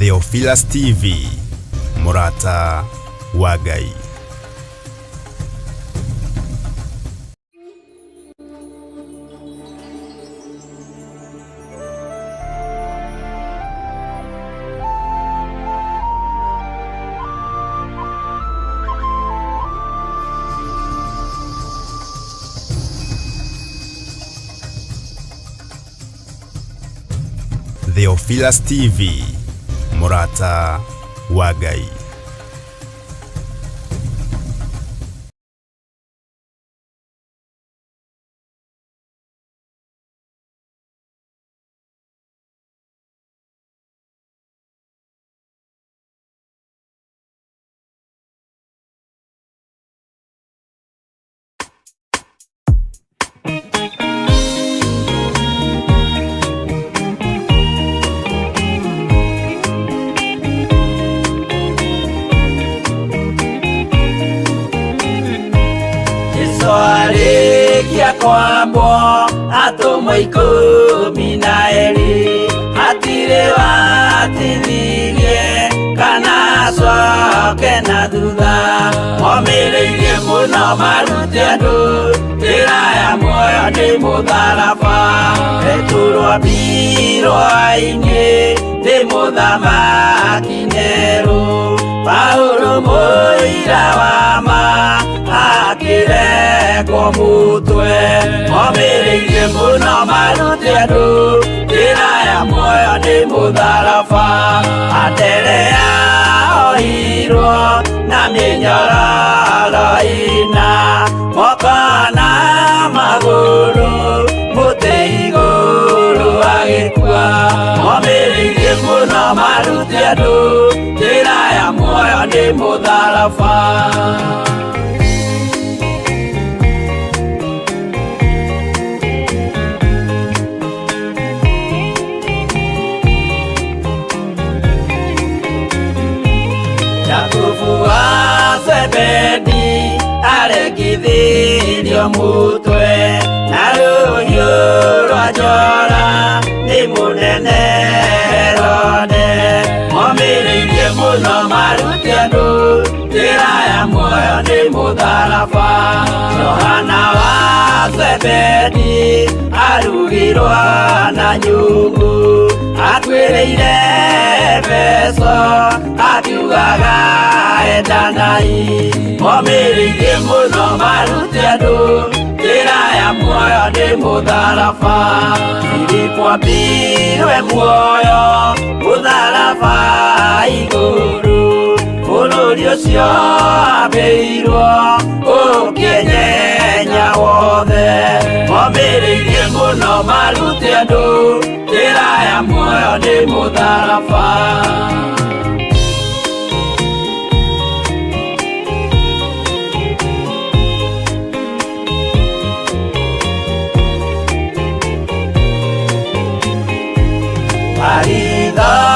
Theophilus TV, mũrata wa Ngai. Theophilus TV, mũrata wa Ngai. Jesu arĩkia kwambwo atũmwo 12 hatirĩ watithirie kana acoke na thutha momĩrĩirie mũno marute andũ njĩra ya muoyo nĩ mũtharaba Petero ambirwo-inĩ nĩ mũthamaki Nero Paulo mũira wa ma akĩrekwo mũtwe momĩrĩirie mũno marute andũ njĩra ya muoyo nĩ mũtharaba Anderea ohirwo na mĩnyororo ĩna moko na magũrũ mũtĩ igũrũ agĩkua momĩrĩirie mũno marute andũ njĩra ya muoyo nĩ mũtharaba. Jakubu wa Zebedi arekithirio mutwe na rũhiũ rwa njora nĩ mũnene Herode momĩrĩirie mũno marute andũ njĩra ya muoyo nĩ mũtharaba Johana wa Zebedi arugirwo na nyungu akuĩrĩire Efeso akiugaga endanai momĩrĩirie mũno marute andũ njĩra ya muoyo nĩ mũtharaba Filipo ambirwe muoyo mũtharaba igũrũ bũrũri ũcio ambĩirwo ũkĩnyenya wothe momĩrĩirie mũno marute andũ njĩra ya muoyo nĩ mũtharaba.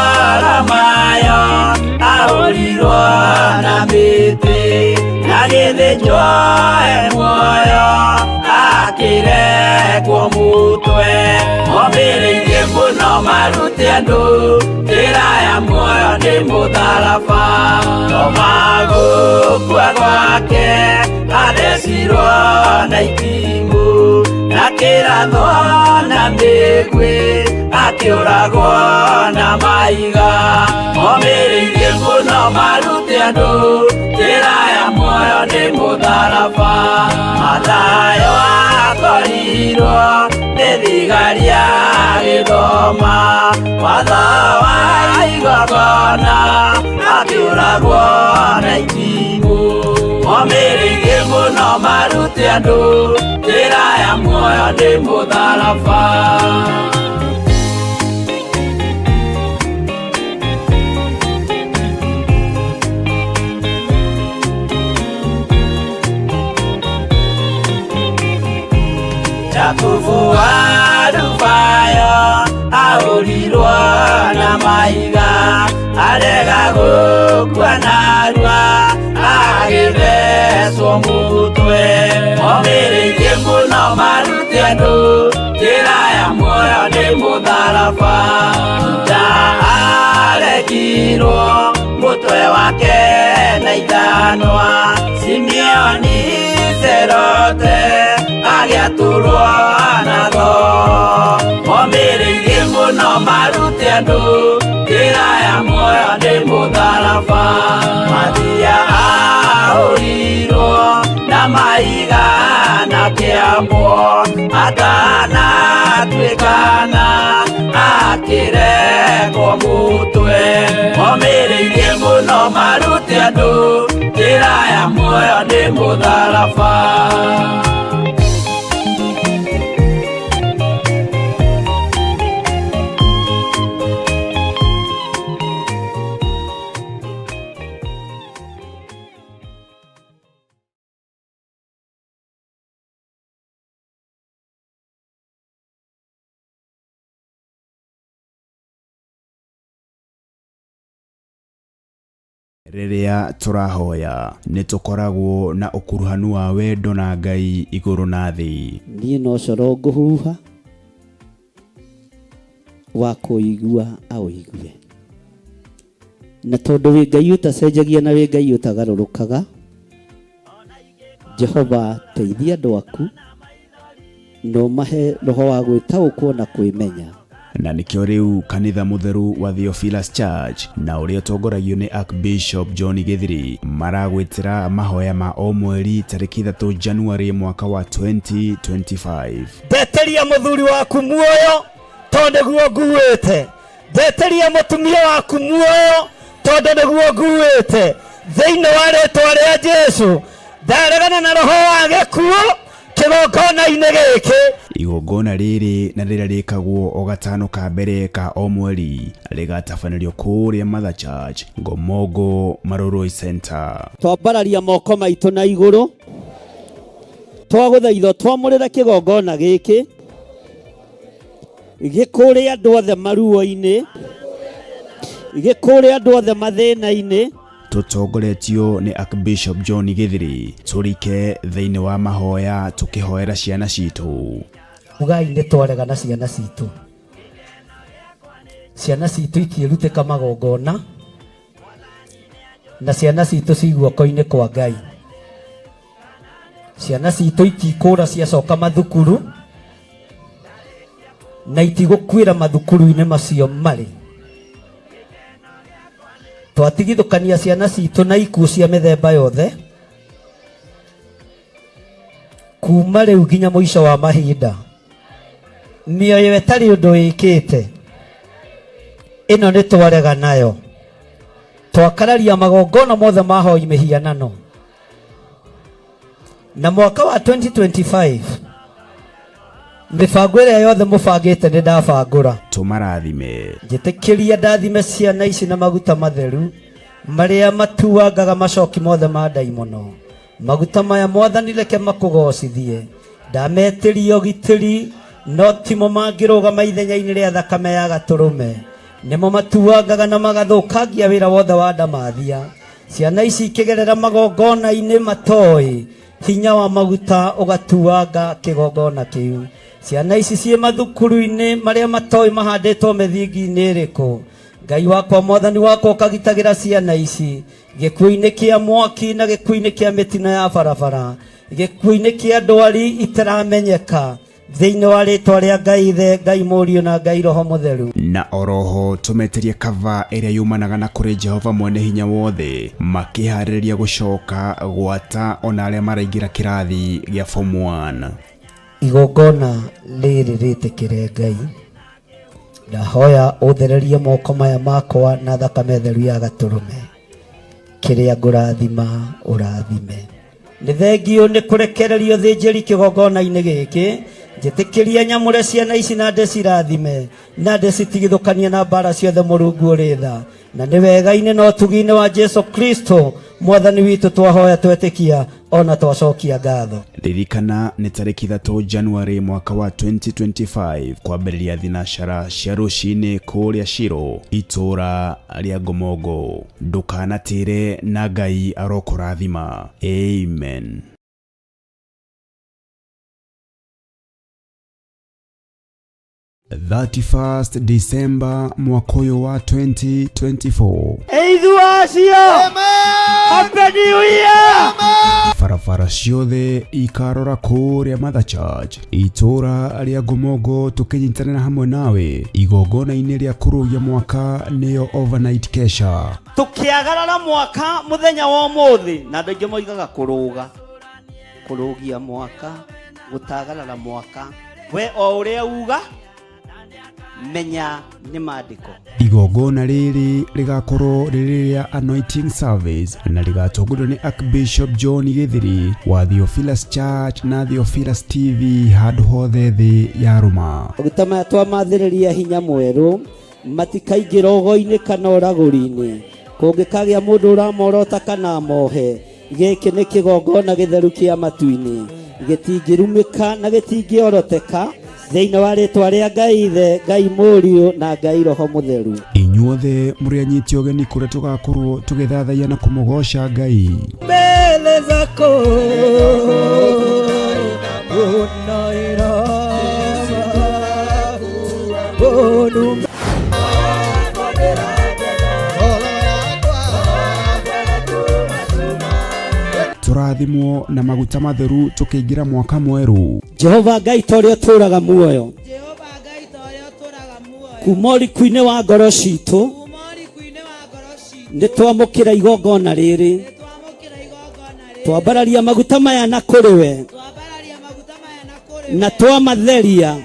Baritholomayo ahũrirwo na mĩtĩ na gĩthĩnjwo e muoyo akĩrekwo mũtwe momĩrĩirie mũno marute andũ njĩra ya muoyo nĩ mũtharaba Toma gũkua gwake athecirwo na itimũ na kĩrathwo na mĩguĩ akĩũragwo na mahiga momĩrĩirie mũno marute andũ njĩra ya muoyo nĩ mũtharaba Mathayo akorirwo nĩ thigari agĩthoma watho wa igongona akĩũragwo na itimũ momĩrĩirie mũno marute andũ njĩra ya muoyo nĩ mũtharaba. Jakubu wa Alufayo ahũrirwo na mahiga arega gũkua narua agĩthecwo mũtwe momĩrĩirie mũno marute andũ njĩra ya muoyo nĩ mũtharaba Juda arekire Aregirwo mũtwe wake na ithanwa Simeoni Serote agĩatũrwo na thoo Omĩrĩirie mũno marute andũ njĩra ya muoyo nĩ mũtharaba Mathia ahũrirwo na mahiga na kĩambwo atanatuĩkana akĩrekwo mũtwe Omĩrĩirie mũno marute andũ njĩra ya muoyo nĩ mũtharaba. Rĩrĩa tũrahoya nĩ tũkoragwo na ũkuruhanu wa wendo na Ngai igũrũ na thĩ. Niĩ no coro ngũhuha wa kũigua aũigue. Na tondũ wĩ Ngai ũtacenjagia na wĩ Ngai ũtagarũrũkaga, Jehova teithia andũ aku na ũmahe roho wa gwĩtaũkwo na kwĩmenya. Na nĩkĩo rĩu kanitha mũtheru wa Theophilus Church na ũrĩa ũtongoragio nĩ Archbishop John Githiri maragwĩtĩra mahoya ma o mweri tarĩki 3 January mwaka wa 2025. Ndeteria mũthuri waku muoyo tondũ nĩguo nguĩte, ndeteria mũtumia waku muoyo tondũ nĩguo nguĩte. Thĩinĩ wa rĩtwa rĩa Jesu ndaregana na roho wa gĩkuũ kĩgongona-inĩ gĩkĩ. Igongona rĩrĩ na rĩrĩa rĩkagwo o gatano ka mbere ka o mweri rĩgatabanĩrio kũrĩa Mother Church Ngomongo Marurui Center. Twambararia moko maitũ na igũrũ, twagũthaitha twamũrĩre kĩgongona gĩkĩ gĩkũrĩ andũ othe maruo-inĩ, gĩkũrĩ andũ othe mathĩna-inĩ. Tũtongoretio nĩ Archbishop John Githiri tũrike thĩinĩ wa mahoya tũkĩhoera ciana citũ. Ugai nĩ twarega na ciana citũ. Ciana citũ itiĩrutĩka magongona na ciana citũ ci guoko-inĩ kwa Ngai. Ciana citũ itikũra ciacoka mathukuru na itigũkuĩra mathukuru-inĩ macio marĩ. Twatigithũkania ciana citũ na ikuũ cia mĩthemba yothe kuma rĩu nginya mũico wa mahinda. Mĩoyo ĩtarĩ ũndũ ĩkĩte ĩno nĩ twarega nayo. Twakararia magongona mothe ma hoi mĩhianano. Na mwaka wa 2025 mĩbango ĩrĩa yothe mũbangĩte nĩ ndabangũra. Tũmarathime. Njĩtĩkĩria ndathime ciana ici na maguta matheru marĩa matuangaga macoki mothe ma ndaimono. Maguta maya mwathani reke makũgocithie. Ndametĩria ũgitĩri no timo mangĩrũgama ithenya-inĩ rĩa thakame ya gatũrũme. Nĩmo matuangaga na magathũkangia wĩra wothe wa ndamathia. Ciana ici ikĩgerera magongona-inĩ matoĩ hinya wa maguta ũgatuanga kĩgongona kĩu. Ciana ici ciĩ mathukuru-inĩ marĩa matoĩ mahandĩtwo mĩthingi-inĩ ĩrĩkũ. Ngai wakwa mwathani wakwa ũkagitagĩra ciana ici gĩkuũ-inĩ kĩa mwaki na gĩkuũ-inĩ kĩa mĩtino ya barabara, gĩkuũ-inĩ kĩa ndwari itaramenyeka, thĩinĩ wa rĩtwa rĩa Ngai Ithe, Ngai Mũriũ na Ngai Roho Mũtheru. Na oroho tũmetĩrie kava ĩrĩa yumanaga na kũrĩ Jehova mwene hinya wothe makĩharĩrĩria gũcoka gwata ona arĩa maraingĩra kĩrathi gĩa form 1. Igongona rĩrĩ rĩtĩkĩre Ngai, ndahoya ũthererie moko maya makwa na thakame theru ya gatũrũme, kĩrĩa ngũrathima ũrathime. Nĩ thengiũ nĩ kũrekererio thĩnjĩri kĩgongona-inĩ gĩkĩ, njĩtĩkĩria nyamũre ciana ici na ndĩcirathime na ndĩcitigithũkanie na mbara ciothe Mũrungu ũrĩ tha. Na nĩ wega-inĩ na ũtugi-inĩ wa Jesu Kristo mwathani witũ twahoya twetĩkia ona twacokia ngatho. Ririkana nĩ tarĩki 3 January mwaka wa 2025 kwambĩrĩria thinacara cia rũcinĩ kũrĩa Shiro itũra rĩa Ngomongo. Ndũkanatĩre na Ngai arokũrathima. Amen. 31st December mwaka ũyũ wa 2024. Eithu acio. Happy New Year. Barabara ciothe ikarora kũrĩa Mother Church itũra rĩa Ngomongo, tũkĩnyitanĩra hamwe nawe igongona-inĩ rĩa kũrũgia mwaka nĩyo overnight kesha. Tukiagarara mwaka muthenya wa umuthi na andu aingi moigaga kuruga kurugia mwaka gutagarara mwaka we o uria uga menya ni mandiko. Igongona rĩrĩ rĩgakorwo rĩrĩ rĩa anointing service na rĩgatongorio nĩ Archbishop John Gĩthiri wa Theophilus Church na Theophilus TV handũ hothe thĩ ya rũma. Maguta maya twamathĩrĩria hinya mwerũ matikaingĩra ũgo-inĩ kana ũragũri-inĩ. Kũngĩkagĩa mũndũ ũramorota kana amohe, gĩkĩ nĩ kĩgongona gĩtheru kĩa matu-inĩ, gĩtingĩrumĩka na gĩtingĩoroteka thĩinĩ wa rĩtwa rĩa Ngai Ithe, Ngai Mũriũ na Ngai Roho Mũtheru. Inyuothe mũrĩ anyiti ũgeni kũrĩa tũgakorwo tũgĩthathaiya na kũmũgoca Ngai. Mbele zako Tũrathimwo na maguta matheru tũkĩingĩra mwaka mwerũ. Jehova Ngai ta ũrĩa ũtũũraga muoyo, Jehova Ngai ta ũrĩa ũtũũraga muoyo, kuma ũriku-inĩ wa ngoro citũ kuma ũriku-inĩ wa ngoro citũ, nĩ twamũkĩra igongona rĩrĩ, nĩ twamũkĩra igongona rĩrĩ, twambararia maguta maya na kũrĩ we, twambararia maguta maya na kũrĩ na we, twamatheria na twamatheria,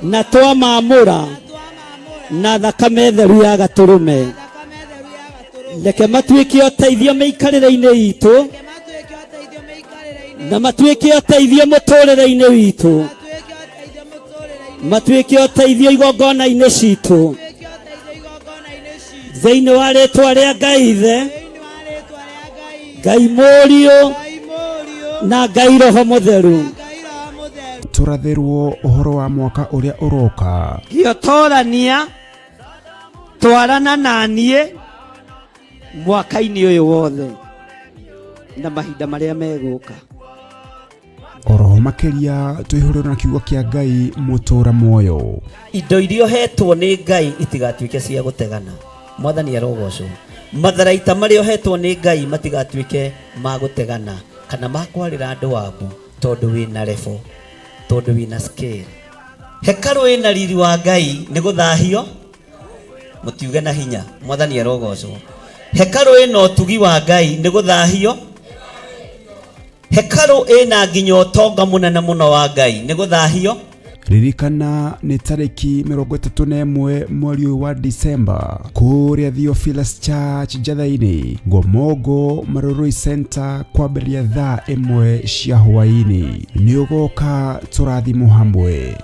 na twamamũra na twamamũra na thakame theru ya gatũrũme. na thakame theru ya gatũrũme. Reke matuĩke ũteithio mĩikarĩre-inĩ itũ, Reke matuĩke ũteithio mĩikarĩre-inĩ na matuĩke ũteithio mũtũrĩre-inĩ witũ, matuĩke ũteithio mũtũrĩre-inĩ, matuĩke ũteithio igongona-inĩ citũ, matuĩke ũteithio igongona-inĩ citũ, thĩinĩ wa rĩtwa rĩa Ngai Ithe, thĩinĩ wa rĩtwa rĩa Ngai, Ngai Mũriũ Ngai Mũriũ na Ngai Roho Mũtheru. na Ngai Roho Mũtheru. Tũrathĩrwo ũhoro wa mwaka ũrĩa ũroka. Gĩotorania twarana na niĩ mwaka-inĩ ũyũ wothe na mahinda marĩa megũka. Oroho makĩria tũihũrĩrwo na kiugo kĩa Ngai mũtũra muoyo. Indo iria ũhetwo nĩ Ngai itigatuĩke cia gũtegana. Mwathani arogocwo. Matharaita marĩa ũhetwo nĩ Ngai matigatuĩke ma gũtegana kana ma kwarĩra andũ wabu, tondũ wĩna level, tondũ wĩna scale. Hekarũ ĩna riri wa Ngai nĩ gũthahio, mũtiuge na hinya. Mwathani arogocwo. Hekarũ ĩna ũtugi wa Ngai nĩ gũthahio. Hekarũ ĩna nginya ũtonga mũnene mũno wa Ngai nĩ gũthahio. Ririkana nĩ tarĩki 31 mweri ũyũ wa December kũrĩa Theophilus Church Njatha-inĩ, Ngomongo Marurui Center, kwambĩrĩria thaa 1 cia hwaĩ-inĩ. Nĩ ũgoka tũrathimwo hamwe.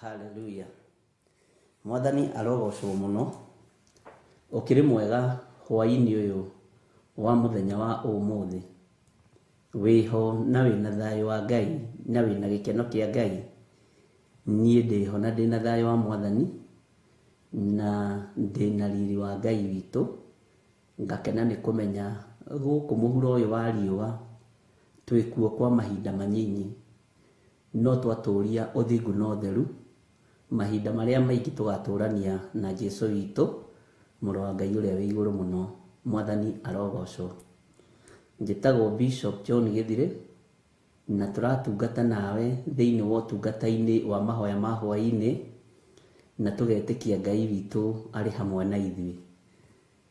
Hallelujah. Mwathani arogocwo mũno. Ũkĩrĩ mwega hwaĩ-inĩ ũyũ wa mũthenya wa ũmũthĩ. Wĩho na wĩna thayũ wa Ngai na wĩna gĩkeno kĩa Ngai. Niĩ ndĩho na ndĩna thayũ wa Mwathani na ndĩna riri wa Ngai witũ. Ngakena nĩ kũmenya gũkũ mũhuro ũyũ wa riũa twĩkuo kwa mahinda manyinyi, no twatũria ũthingu na ũtheru mahinda marĩa maingĩ tũgatũrania na Jesũ witũ, mũrũ wa Ngai ũrĩa wĩ igũrũ mũno. Mwathani arogocwo. Njĩtagwo Bishop John Gĩthirĩ na tũratungata nawe thĩinĩ wa ũtungata-inĩ wa mahoya ma hwaĩ-inĩ, na tũgetĩkia Ngai witũ arĩ hamwe na ithuĩ.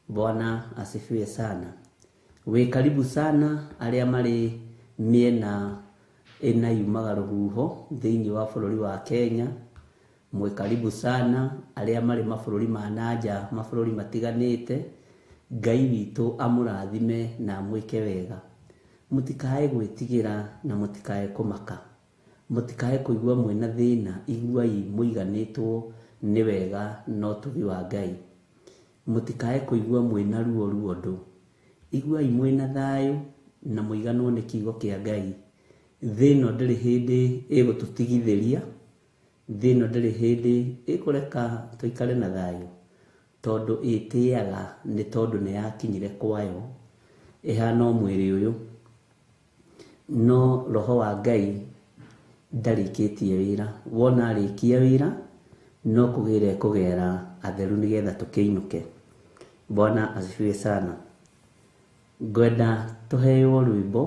Bwana asifiwe sana. Wĩ karibu sana arĩa marĩ mĩena ĩna yumaga rũhuho thĩinĩ wa bũrũri wa Kenya. Mwĩ karibu sana arĩa marĩ mabũrũri ma nanja, mabũrũri matiganĩte. Ngai witũ amũrathime na amwĩke wega. Mũtikae gwĩtigĩra na mũtikae kũmaka. Mũtikae kũigua mwĩna thĩna, iguai mũiganĩtwo nĩ wega na ũtugi wa Ngai. Mũtikae kũigua mwĩna ruo ruondũ, iguai mwĩna thayũ na mũiganwo nĩ kiugo kĩa Ngai. Thĩ ĩno ndĩrĩ hĩndĩ ĩgũtũtigithĩria, thĩ ĩno ndĩrĩ hĩndĩ ĩkũreka tũikare na thayũ, tondũ ĩtĩaga nĩ tondũ nĩ yakinyire kwayo, ĩhana o mwĩrĩ ũyũ. No roho wa Ngai ndarĩkĩtie wĩra, wona arĩkia wĩra no kũgĩra ekũgera atheru nĩgetha tũkĩinũke. Bwana asifiwe sana. Ngwenda tũheo rwĩmbo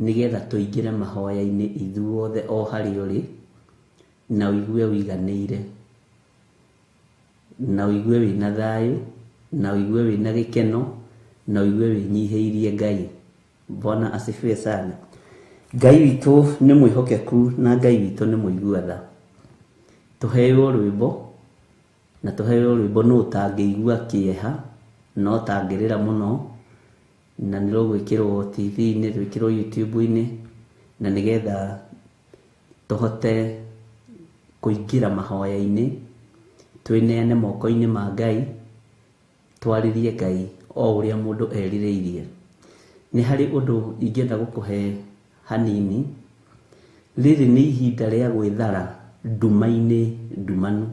nĩgetha tũingĩre mahoya-inĩ ithuothe o harĩa ũrĩ, na ũigue ũiganĩire, na ũigue wĩna thayũ, na ũigue wĩna gĩkeno, na ũigue wĩnyihĩirie Ngai. Bwana asifiwe sana. Ngai witũ nĩ mwĩhokeku na Ngai witũ nĩ mũigua tha. Tũheo rwĩmbo na tũheo rwĩmbo nũ ũtangĩigua kĩeha na ũtangĩrĩra mũno, na nĩ rũgwĩkĩrwo TV-inĩ, rwĩkĩrwo YouTube-inĩ, na nĩgetha tũhote kũingĩra mahoya-inĩ, twĩneane moko-inĩ ma Ngai, twarĩrie Ngai o ũrĩa mũndũ erirĩirie. Nĩ harĩ ũndũ ingĩenda gũkũhe hanini. Rĩrĩ nĩ ihinda rĩa gwĩthara nduma-inĩ ndumanu.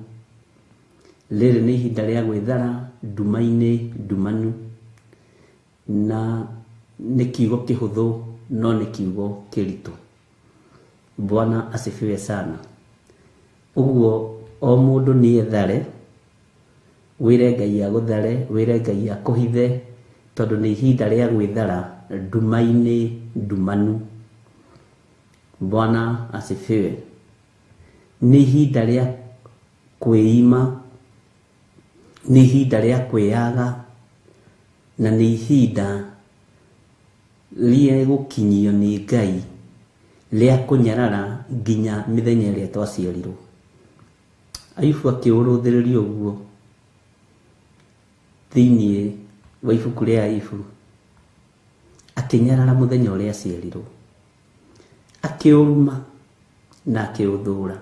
Rĩrĩ nĩ ihinda rĩa gwĩthara nduma-inĩ ndumanu. Na nĩ kiugo kĩhũthũ no nĩ kiugo kĩritũ. Bwana asifiwe sana. Ũguo o mũndũ nĩ ethare, wĩre Ngai agũthare, wĩre Ngai akũhithe, tondũ nĩ ihinda rĩa gwĩthara nduma-inĩ ndumanu. Bwana asifiwe. Nĩ ihinda rĩa kwĩima, nĩ ihinda rĩa kwĩyaga, na nĩ ihinda rĩa gũkinyio nĩ Ngai rĩa kũnyarara nginya mĩthenya ĩrĩa twaciarirwo. Ayubu akĩũrũthĩrĩria ũguo thĩinĩ wa ibuku rĩa Ayubu, akĩnyarara mũthenya ũrĩa aciarirwo, akĩũruma na akĩũthũra.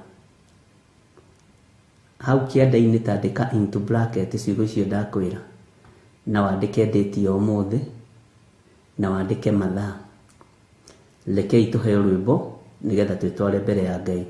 Hau kĩanda-inĩ tandĩka into bracket ciugo icio ndakwĩra, na wandĩke date ya ũmũthĩ, na wandĩke mathaa. Rekei tũheo rwĩmbo nĩgetha twĩtware mbere ya Ngai.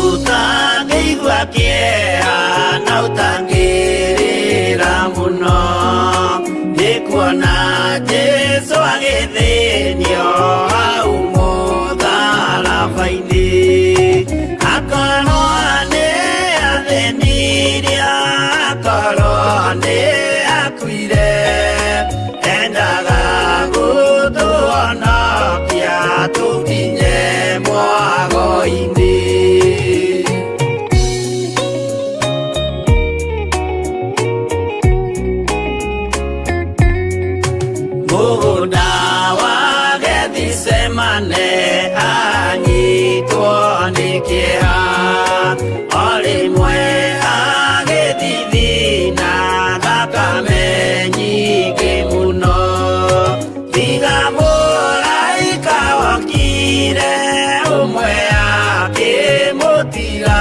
Ũtangĩigua kĩeha na ũtangĩrĩra mũno, nĩ kuona Jesũ agĩthĩnio hau mũtharaba-inĩ. Akorwo nĩ athĩnirie, akorwo nĩ akuire, endaga gũtũhonokia tũkinye mwago-inĩ. Mũgũnda wa Gethisemane anyitwo nĩ kĩeha, o rĩmwe agĩthithina thakame nyingĩ mũno. Tiga mũraika wokire ũmwe akĩmũtiga,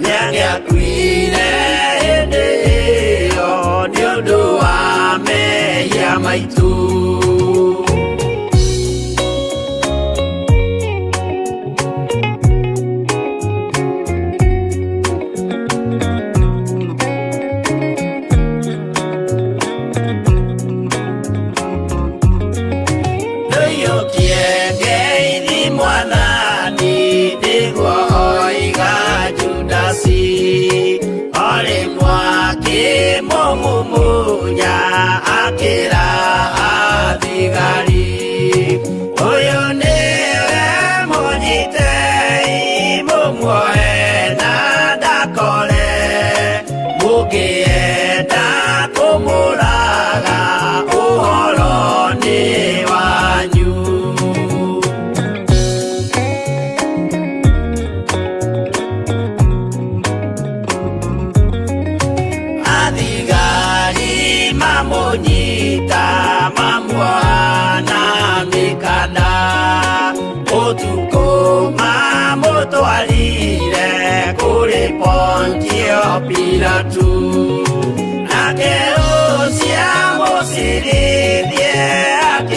nĩangĩakuire hĩndĩ ĩyo nĩ ũndũ wa mehia maitũ.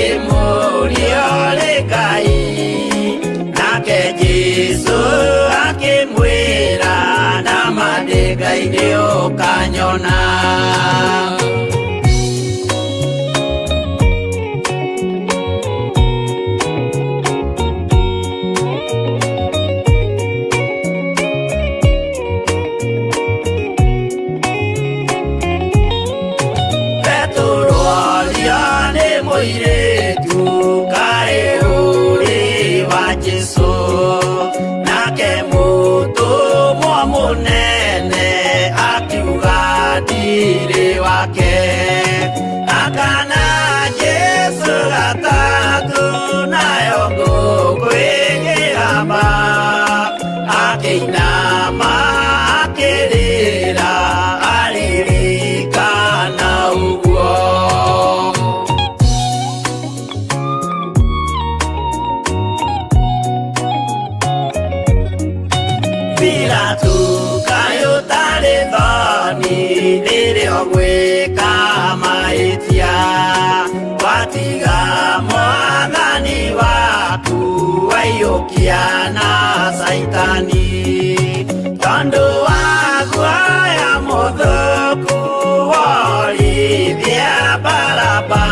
Akĩmũria ũrĩ Ngai, nake Jesũ akĩmwĩra nama ndĩ Ngai nĩ ũkanyona. Petero orio nĩ mũirĩtu kaĩ ũrĩ wa Jesũ, nake mũtũmwo mũnene akiuga ndirĩ wake. Akana Jesũ gatatũ nayo ngũkũ ĩkĩgamba, akĩinama akĩrĩra aririkana ũguo. Pilato kaĩ ũtarĩ thoni rĩrĩa ũgwĩka mahĩtia, watiga mwathani waku waiyũkia na Caitani, tondũ wa guoya mũthũku worithia Baraba,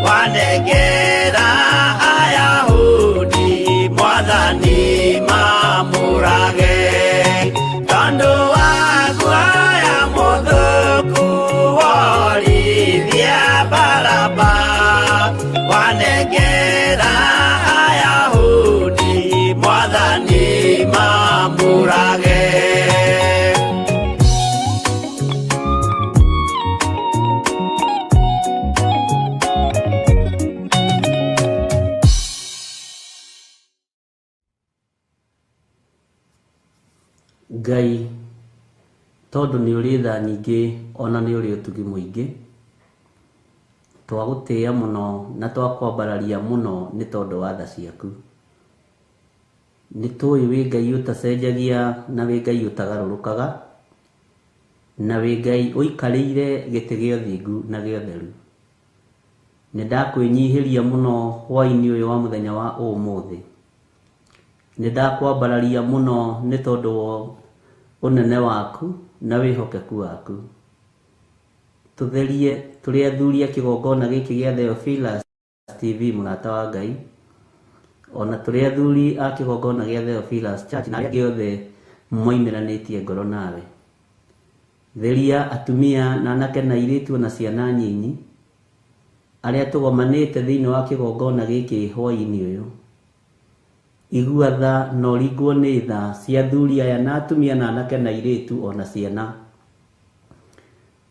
wanengera Ayahudi mwathani mamũrage, tondũ wa guoya mũthũku worithia Baraba, wanengera Ayahudi mwathani mamũrage. Ngai tondũ nĩ ũrĩ tha nyingĩ ona nĩ ũrĩ ũtugi mũingĩ, twagũtĩĩa mũno na twakwambararia mũno nĩ tondũ wa tha ciaku. Nĩ tũĩ wĩ Ngai ũtacenjagia na wĩ Ngai ũtagarũrũkaga, na wĩ Ngai ũikarĩire gĩtĩ gĩa ũthingu na gĩa ũtheru. Nĩ ndakwĩnyihĩria mũno hwaĩ-inĩ ũyũ wa mũthenya wa ũmũthĩ. Nĩ ndakwambararia mũno nĩ tondũ wa ũnene waku na wĩhokeku waku. Tũtherie tũrĩ athuri a kĩgongona gĩkĩ gĩa Theophilus TV mũrata wa Ngai, ona tũrĩ athuri a kĩgongona gĩa Theophilus Church na arĩa angĩ othe moimĩranĩtie ngoro nawe. Theria atumia na anake na airĩtu ona ciana nyinyi arĩa tũgomanĩte thĩinĩ wa kĩgongona gĩkĩ hwaĩ-inĩ ũyũ. Igua tha na ũringwo nĩ tha cia athuri aya na atumia na anake na airĩtu ona ciana.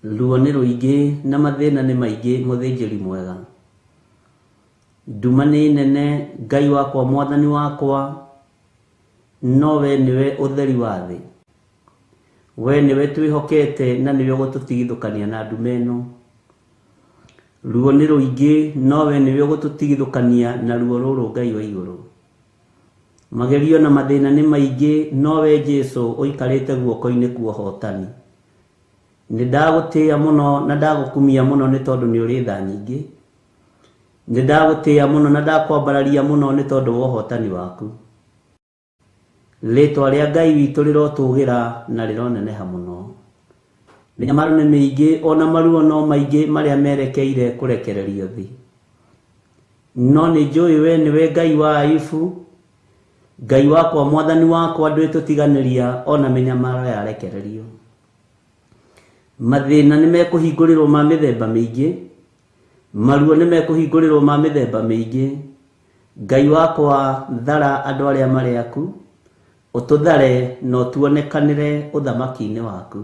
Ruo nĩ rũingĩ na mathĩna nĩ maingĩ mũthĩnjĩri mwega. Nduma nĩ nene Ngai wakwa mwathani wakwa, no we nĩwe ũtheri wa thĩ. We nĩwe twĩhokete na nĩwe ũgũtũtigithũkania na nduma ĩno. Ruo nĩ rũingĩ no we nĩwe ũgũtũtigithũkania na ruo rũrũ Ngai wa igũrũ. Magerio na mathĩna nĩ maingĩ no we Jesũ ũikarĩte guoko-inĩ kwa ũhotani. Nĩ ndagũtĩĩa mũno na ndagũkumia mũno nĩ tondũ nĩ ũrĩ tha nyingĩ. Nĩ ndagũtĩĩa mũno na ndakwambararia mũno nĩ tondũ wa ũhotani waku. Rĩtwa rĩa Ngai witũ rĩrotũgĩra na rĩroneneha mũno. Mĩnyamaro nĩ mĩingĩ ona maruo no maingĩ marĩa merekeire kũrekererio thĩ. No nĩ njũĩ we nĩwe Ngai wa Ayubu, Ngai wakwa mwathani wakwa ndwĩtũtiganĩria ona mĩnyamaro yarekererio. Mathĩna nĩ mekũhingũrĩrwo ma mĩthemba mĩingĩ, maruo nĩ mekũhingũrĩrwo ma mĩthemba mĩingĩ. Ngai wakwa thara andũ arĩa marĩ aku, ũtũthare na ũtuonekanĩre ũthamaki-inĩ waku.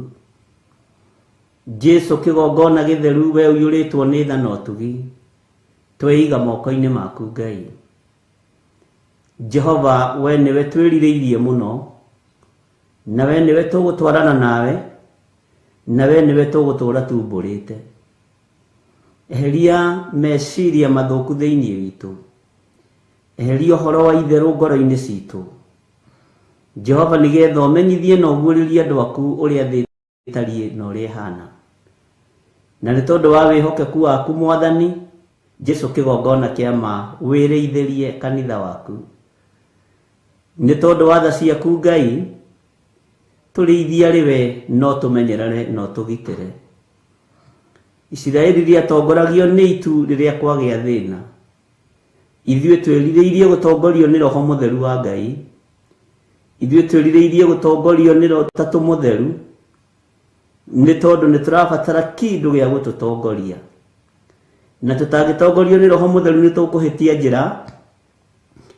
Jesũ kĩgongona gĩtheru we ũiyũrĩtwo nĩ tha na ũtugi, tweiga moko-inĩ maku Ngai. Jehova we nĩwe twĩrirĩirie mũno, na we nĩwe tũgũtwarana nawe, na we nĩwe tũgũtũũra tumbũrĩte. Eheria meciria mathũku thĩinĩ witũ, eheria ũhoro wa itherũ ngoro-inĩ citũ. Jehova nĩgetha ũmenyithie na ũguũrĩrie andũ aku ũrĩa thĩ ĩtariĩ na ũrĩa ĩhana. Na nĩ tondũ wa wĩhokeku waku mwathani, Jesu kĩgongona kĩa ma wĩrĩithĩrie kanitha waku. Nĩ tondũ wa tha ciaku Ngai, tũrĩithia rĩwe no tũmenyerere no tũgitĩre. Isiraeli rĩatongoragio nĩ itu rĩrĩa kwagĩa thĩna. Ithuĩ twĩrirĩirie gũtongorio nĩ Roho Mũtheru wa Ngai. Ithuĩ twĩrirĩirie gũtongorio nĩ Ũtatũ Mũtheru, nĩ tondũ nĩ tũrabatara kĩndũ gĩa gũtũtongoria. Na tũtangĩtongorio nĩ Roho Mũtheru nĩ tũkũhĩtia njĩra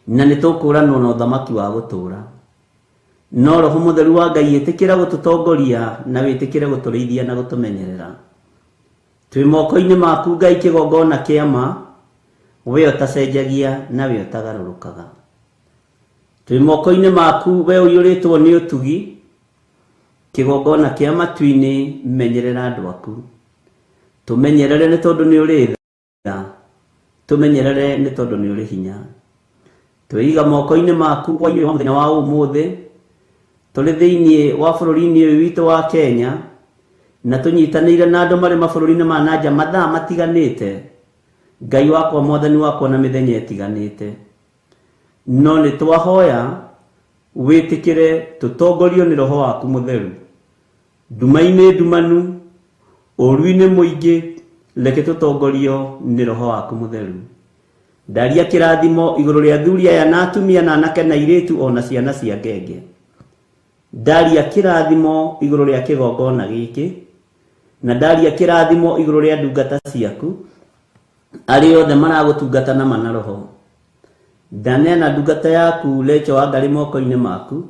na nĩ tũkũranwo na ũthamaki wa gũtũũra. No Roho Mũtheru wa Ngai ĩtĩkĩra gũtũtongoria na wĩtĩkĩre gũtũrĩithia na gũtũmenyerera. Twĩ moko-inĩ maku Ngai kĩgongona kĩa ma, we ũtacenjagia na we ũtagarũrũkaga. Twĩ moko-inĩ maku we ũiyũrĩtwo nĩ ũtugi, kĩgongona kĩa matu-inĩ menyerera andũ aku. Tũmenyerere nĩ tondũ nĩ ũrĩ tha, tũmenyerere nĩ tondũ nĩ ũrĩ hinya. Twĩiga moko-inĩ maku hwaĩ-inĩ wa mũthenya wa ũmũthĩ, tũrĩ thĩinĩ wa bũrũri-inĩ ũyũ witũ wa Kenya, na tũnyitanĩire na andũ marĩ mabũrũri-inĩ ma na nja mathaa matiganĩte, Ngai wakwa mwathani wakwa na mĩthenya ĩtiganĩte. No nĩ twahoya wĩtĩkĩre tũtongorio nĩ Roho waku Mũtheru. Nduma-inĩ ndumanu, ũũru-inĩ mũingĩ, reke tũtongorio nĩ Roho waku Mũtheru. Ndaria kĩrathimo igũrũ rĩa athuri aya na atumia na anake na airĩtu o na ciana cia ngenge. Ndaria kĩrathimo igũrũ rĩa kĩgongona gĩkĩ, na ndaria kĩrathimo igũrũ rĩa ndungata ciaku, arĩa othe maragũtungata na ma na roho. Ndaneana ndungata yaku Lecho Wangarĩ moko-inĩ maku,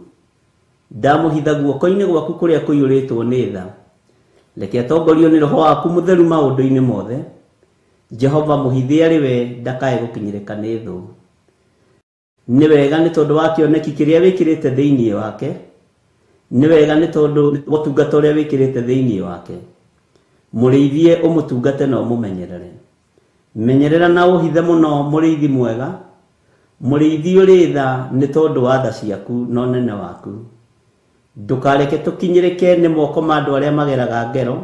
ndamũhitha guoko-inĩ gwaku kũrĩa kũiyũrĩtwo nĩ tha. Reke atongorio nĩ Roho waku Mũtheru maũndũ-inĩ mothe. Jehova mũhithe arĩ we ndakae gũkinyĩrĩka nĩ thũ. Nĩ wega nĩ tondũ wa kĩoneki kĩrĩa wĩkĩrĩte thĩinĩ wake. Nĩ wega nĩ tondũ wa ũtungata ũrĩa wĩkĩrĩte thĩinĩ wake. Mũrĩithie ũmũtungate na ũmũmenyerere. Menyerera na ũhithe mũno mũrĩithi mwega, mũrĩithi ũrĩ tha nĩ tondũ wa tha ciaku na ũnene waku. Ndũkareke tũkinyĩrĩke nĩ moko ma andũ arĩa mageraga ngero,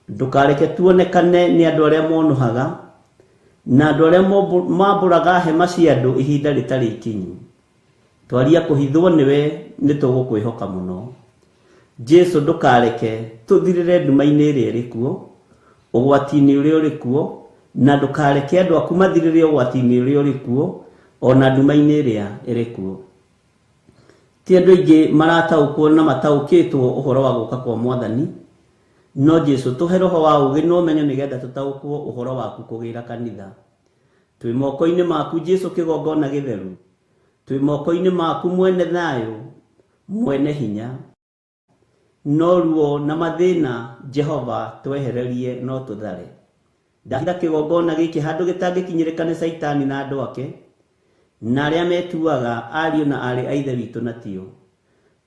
ndũkareke tuonekane nĩ andũ arĩa monũhaga, na andũ arĩa mambũraga hema cia andũ ihinda rĩtarĩ ikinyu. Twaria kũhithwo nĩwe nĩ tũgũkwĩhoka mũno. Jesu ndũkareke tũthirĩre nduma-inĩ ĩrĩa ĩrĩ kuo, ũgwati-inĩ ũrĩa ũrĩ kuo, na ndũkareke andũ aku mathirĩre ũgwati-inĩ ũrĩa ũrĩ kuo, o na nduma-inĩ ĩrĩa ĩrĩ kuo. Ti andũ aingĩ marataũkwo na mataũkĩtwo ũhoro wa gũka kwa Mwathani, no Jesu tũhe roho wa ũũgĩ na ũmenyo nĩgetha tũtaũkwo ũhoro waku kũgĩra kanitha. Twĩ moko-inĩ maku Jesu kĩgongona gĩtheru, twĩ moko-inĩ maku mwene thayũ, mwene hinya. No ruo na mathĩna Jehova twehererie no tũthare. Ndahitha kĩgongona gĩkĩ handũ gĩtangĩkinyĩrĩka nĩ Caitani na andũ ake, na arĩa metuaga ariũ na aarĩ a Ithe witũ na tio.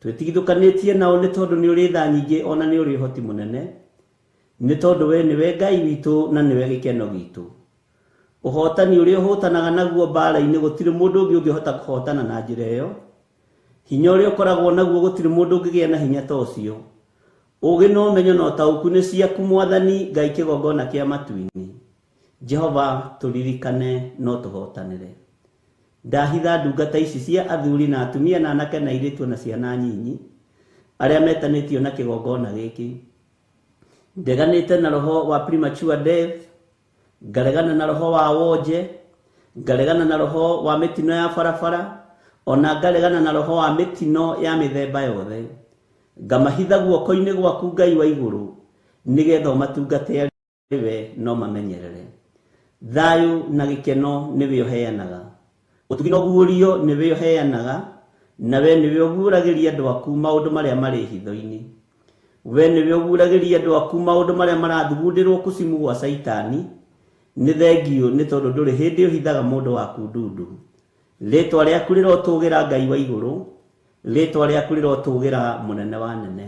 Twĩtigithũkanĩtie nao nĩ tondũ nĩ ũrĩ tha nyingĩ o na nĩ ũrĩ ũhoti mũnene, nĩ tondũ we nĩwe Ngai witũ na nĩwe gĩkeno gitũ. Ũhootani ũrĩa ũhootanaga naguo mbaara-inĩ gũtirĩ mũndũ ũngĩ ũngĩhota kũhootana na njĩra ĩyo. Hinya ũrĩa ũkoragwo naguo gũtirĩ mũndũ ũngĩgĩa na hinya ta ũcio. Ũũgĩ na ũmenyo na ũtaũku nĩ ciaku Mwathani Ngai kĩgongona kĩa matu-inĩ. Jehova tũririkane no tũhotanĩre. Ndahitha ndungata ici cia athuri na atumia na anake na airĩtu na ciana nyinyi arĩa metanĩtio na kĩgongona gĩkĩ. Ndeganĩte na roho wa premature death, ngaregana na roho wa wonje, ngaregana na roho wa mĩtino ya barabara, ona ngaregana na roho wa mĩtino ya mĩthemba yothe. Ngamahitha guoko-inĩ gwaku Ngai wa igũrũ, nĩgetha ũmatungate arĩ we no mamenyerere. Thayũ na gĩkeno nĩwe ũheanaga, ũtugi na ũguũrio nĩwe ũheanaga, na we nĩwe ũguũragĩria andũ aku maũndũ marĩa marĩ hitho-inĩ. We nĩwe ũguũragĩria andũ aku maũndũ marĩa marathugundĩrwo kucimu gwa Caitani. Nĩ thengiũ nĩ tondũ ndũrĩ hĩndĩ ũhithaga mũndũ waku ndundu. Rĩĩtwa rĩaku rĩrotũgĩra Ngai wa igũrũ, rĩĩtwa rĩaku rĩrotũgĩra mũnene wa nene.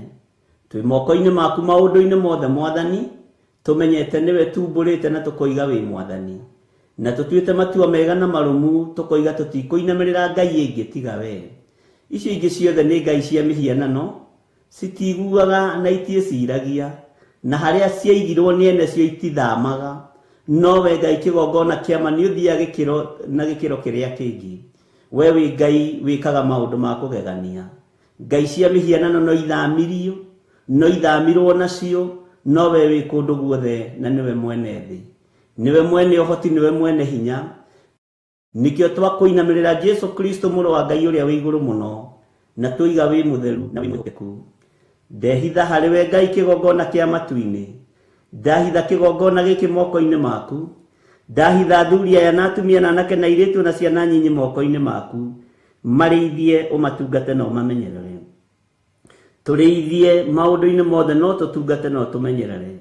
Twĩ moko-inĩ maku maũndũ-inĩ mothe Mwathani, tũmenyete nĩwe tumbũrĩte na tũkoiga wĩ Mwathani. Na tũtuĩte matua mega na marũmu, tũkoiga tũtikũinamĩrĩra ngai ĩngĩ tiga we. Icio ingĩ ciothe nĩ ngai cia mĩhianano, citiguaga na itiĩciragia, na harĩa ciaigirwo nĩ ene cio itithamaga. Nowe Ngai kĩgongona kĩama nĩ ũthiaga gĩkĩro na gĩkĩro kĩrĩa kĩngĩ. We wĩ Ngai wĩkaga maũndũ ma kũgegania. Ngai cia mĩhianano no ithamirio, no ithamirwo nacio, no we wĩ kũndũ guothe na nĩwe mwene thĩ. Nĩwe mwene ũhoti, nĩwe mwene hinya. Nĩkĩo twakũinamĩrĩra Jesu Kristo mũrũ wa Ngai ũrĩa wĩ igũrũ mũno, na tũiga wĩ mũtheru na wĩ mwĩhokeku. Ndehitha harĩ we Ngai kĩgongona kĩa matu-inĩ. Ndahitha kĩgongona gĩkĩ moko-inĩ maku. Ndahitha athuri aya na atumia na anake na airĩtu na ciana nyinyi moko-inĩ maku. Marĩithie, ũmatungate na ũmamenyerere. Tũrĩithie maũndũ-inĩ mothe no tũtungate na ũtũmenyerere.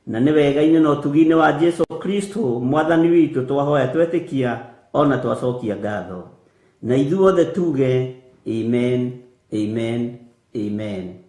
Na nĩ wega-inĩ na ũtugi-inĩ wa Jesu Kristo mwathani witũ twahoya twetĩkia ona twacokia ngatho. Na ithuothe tuge amen, amen, amen.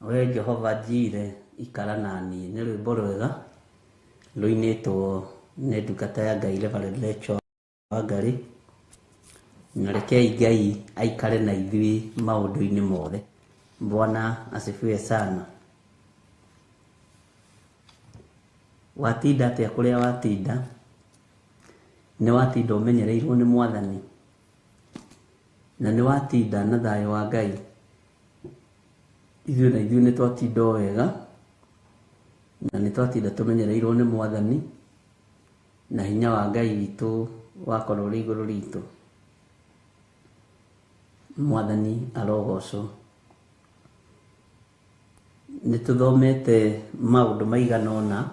We Jehova Jire ikara naniĩ nĩ rwĩmbo rwega rũinĩtwo nĩ ndungata ya Ngai Reverend Rachel Wangari, na rekei Ngai aikare na ithuĩ maũndũ-inĩ mothe. Bwana asifiwe sana. Watinda atĩa kũrĩa watinda? Nĩ watinda ũmenyereirwo nĩ Mwathani? Na nĩ watinda na thayũ wa Ngai? Ithuĩ na ithuĩ nĩ twatinda o wega, na nĩ twatinda tũmenyereirwo nĩ Mwathani, na hinya wa Ngai witũ wakorwo ũrĩ igũrũ ritũ. Mwathani arogocwo. Nĩ tũthomete maũndũ maigana ũna,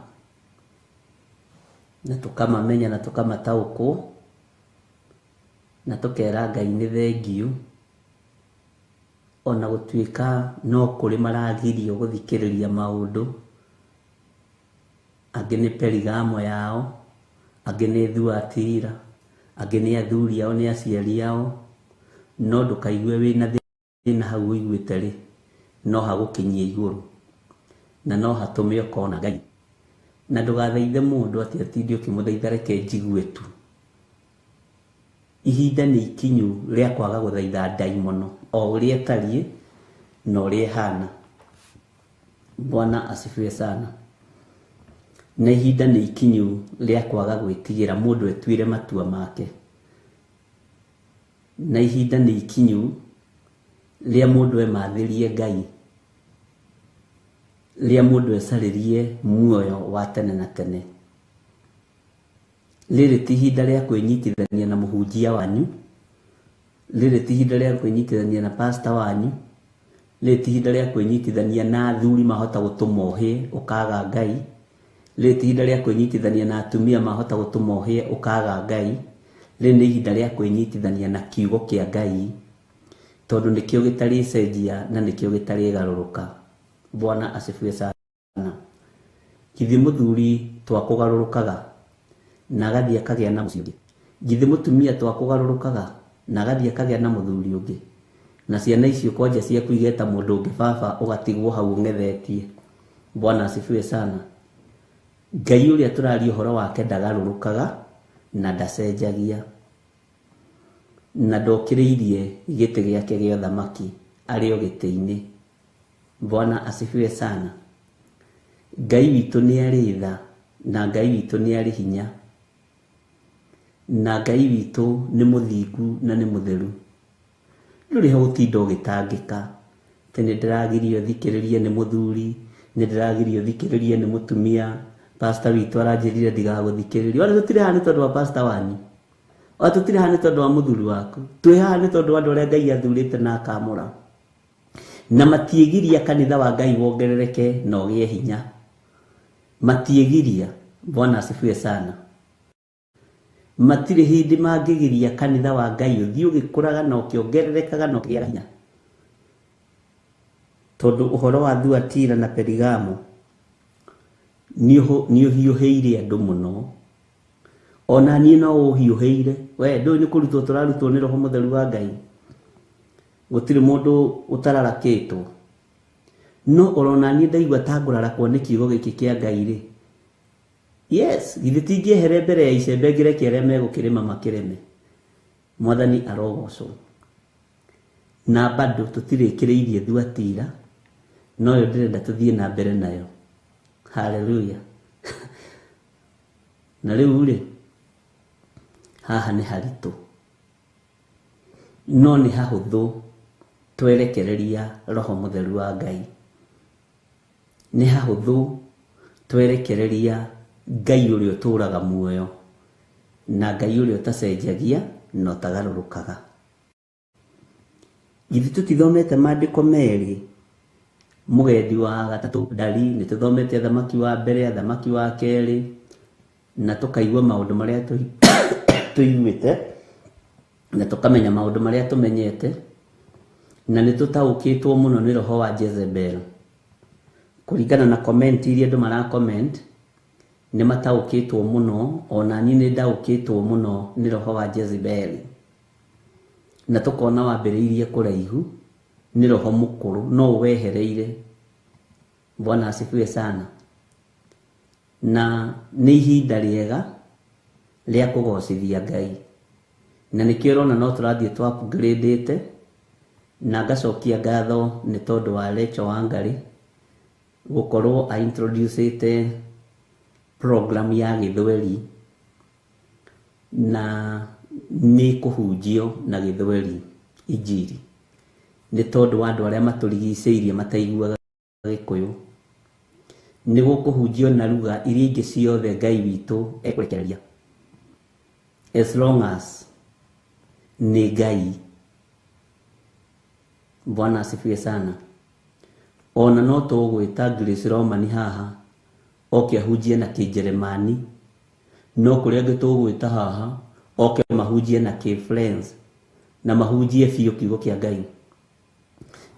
na tũkamamenya na tũkamataũkwo, na tũkera Ngai nĩ thengiũ, ona gũtuĩka no kũrĩ maragirio gũthikĩrĩria maũndũ, angĩ nĩ Perigamo yao, angĩ nĩ Thuatira, angĩ nĩ athuri ao, nĩ aciari ao, no ndũkaigue wĩna thĩna hau ũiguĩte rĩ, no hagũkinyie igũrũ, na no hatũme ũkona Ngai. Na ndũgathaithe mũndũ atĩ atinde ũkĩmũthaitha reke njigue tu. Ihinda nĩ ikinyu rĩa kwaga gũthaitha ndaimono o ũrĩa ĩtariĩ na ũrĩa ĩhana. Bwana asifiwe sana. Na ihinda nĩ ikinyu rĩa kwaga gwĩtigĩra mũndũ etuĩre matua make. Na ihinda nĩ ikinyu rĩa mũndũ emathĩrie Ngai, rĩa mũndũ ecarĩrie muoyo wa tene na tene. Rĩrĩ ti ihinda rĩa kwĩnyitithania na mũhunjia wanyu, rĩrĩ ti ihinda rĩa kwĩnyitithania na pastor wanyu, rĩrĩ ti ihinda rĩa kwĩnyitithania na athuri mahota gũtũma ũhĩe ũkaga Ngai, rĩrĩ ti ihinda rĩa kwĩnyitithania na atumia mahota gũtũma ũhĩe ũkaga Ngai, rĩrĩ nĩ ihinda rĩa kwĩnyitithania na kiugo kĩa Ngai, tondũ nĩkĩo gĩtarĩcenjia na nĩkĩo gĩtarĩgarũrũka. Bwana asifiwe sana. Githĩ mũthuri twakũgarũrũkaga na agathiĩ akagĩa na mũciĩ ũngĩ? Githĩ mũtumia twakũgarũrũkaga na agathiĩ akagĩa na mũthuri ũngĩ? Na ciana icio kwanja ciaku igeta mũndũ ũngĩ baba, ũgatigwo hau ũng'ethetie. Bwana asifiwe sana. Ngai ũrĩa tũraria ũhoro wake ndagarũrũkaga na ndacenjagia, na ndokĩrĩirie gĩtĩ gĩake gĩa ũthamaki, arĩ o gĩtĩ-inĩ. Bwana asifiwe sana. Ngai witũ nĩ arĩ tha, na Ngai witũ nĩ arĩ hinya, na Ngai witũ nĩ mũthingu na nĩ mũtheru. Ndũrĩ ho gũtinda ũgĩtangĩka atĩ nĩ ndĩragirio thikĩrĩrie nĩ mũthuri, nĩ ndĩragirio thikĩrĩrie nĩ mũtumia, pastor witũ aranjĩrire ndigagũthikĩrĩrie. Ona tũtirĩ haha nĩ tondũ wa pastor wanyu, ona tũtirĩ haha nĩ tondũ wa mũthuri waku, twĩ haha nĩ tondũ wa andũ arĩa Ngai athurĩte na akamũra. Na matiĩgiria kanitha wa Ngai wongerereke na ũgĩe hinya. Matiĩgiria. Bwana asifiwe sana. Matirĩ hĩndĩ mangĩgiria kanitha wa Ngai ũthiĩ ũgĩkũraga na ũkĩongererekaga na ũkĩgĩaga hinya. Tondũ ũhoro wa Thuatira na Perigamo nĩ ũhiũhĩire andũ mũno. Ona niĩ no ũhiũhĩire. We ndũĩ nĩ kũrutwo tũrarutwo nĩ Roho Mũtheru wa Ngai. Gũtirĩ mũndũ ũtararakĩtwo. No orona niĩ ndaigua ta ngũrarakwo nĩ kiugo gĩkĩ kĩa Ngai rĩ. Yes, githĩ tingĩehere mbere ya icembe ngĩreke arĩa megũkĩrĩma makĩrĩme. Mwathani arogocwo. Na bado tũtirĩkĩrĩirie Thuatira, no yo ndĩrenda tũthiĩ na mbere nayo. Haleluya. Na rĩu rĩ, haha nĩ haritũ, no nĩ hahũthũ twerekereria Roho Mũtheru wa Ngai. Nĩ hahũthũ twerekereria Ngai ũrĩa ũtũũraga muoyo, na Ngai ũrĩa ũtacenjagia na ũtagarũrũkaga. Githĩ tũtithomete maandĩko merĩ, mũgendi wa gatatũ ndari, nĩ tũthomete athamaki wa mbere, athamaki wa kerĩ, na tũkaigua maũndũ marĩa tũiguĩte, na tũkamenya maũndũ marĩa tũmenyete, na nĩ tũtaũkĩtwo mũno nĩ roho wa Jezebel. Kũringana na comment iria andũ mara comment, nĩ mataũkĩtwo mũno, ona niĩ nĩ ndaũkĩtwo mũno nĩ roho wa Jezebel. Na tũkona wambĩrĩirie kũraihu, nĩ roho mũkũrũ, no ũwehereire. Bwana asifiwe sana. Na nĩ ihinda rĩega rĩa kũgocithia Ngai, na nĩkĩo ũrona no tũrathiĩ tũ upgrade-ĩte. Na ngacokia ngatho nĩ tondũ wa Rachel Wangari gũkorwo a introduce-ĩte program ya gĩthweri, na nĩ kũhunjio na gĩthweri injiri, nĩ tondũ wa andũ arĩa matũrigicĩirie mataiguaga gĩkũyũ. Nĩ gũkũhunjio na lugha iria ingĩ ciothe Ngai witũ ekũrekereria, as long as nĩ Ngai. Bwana asifiwe sana. Ona no tũgwĩta Grace Romani haha oke ahunjie na kĩnjeremani, no kũrĩa angĩ tũgwĩta haha oke mahunjie na kĩ-French, na mahunjie biũ kiugo kĩa Ngai,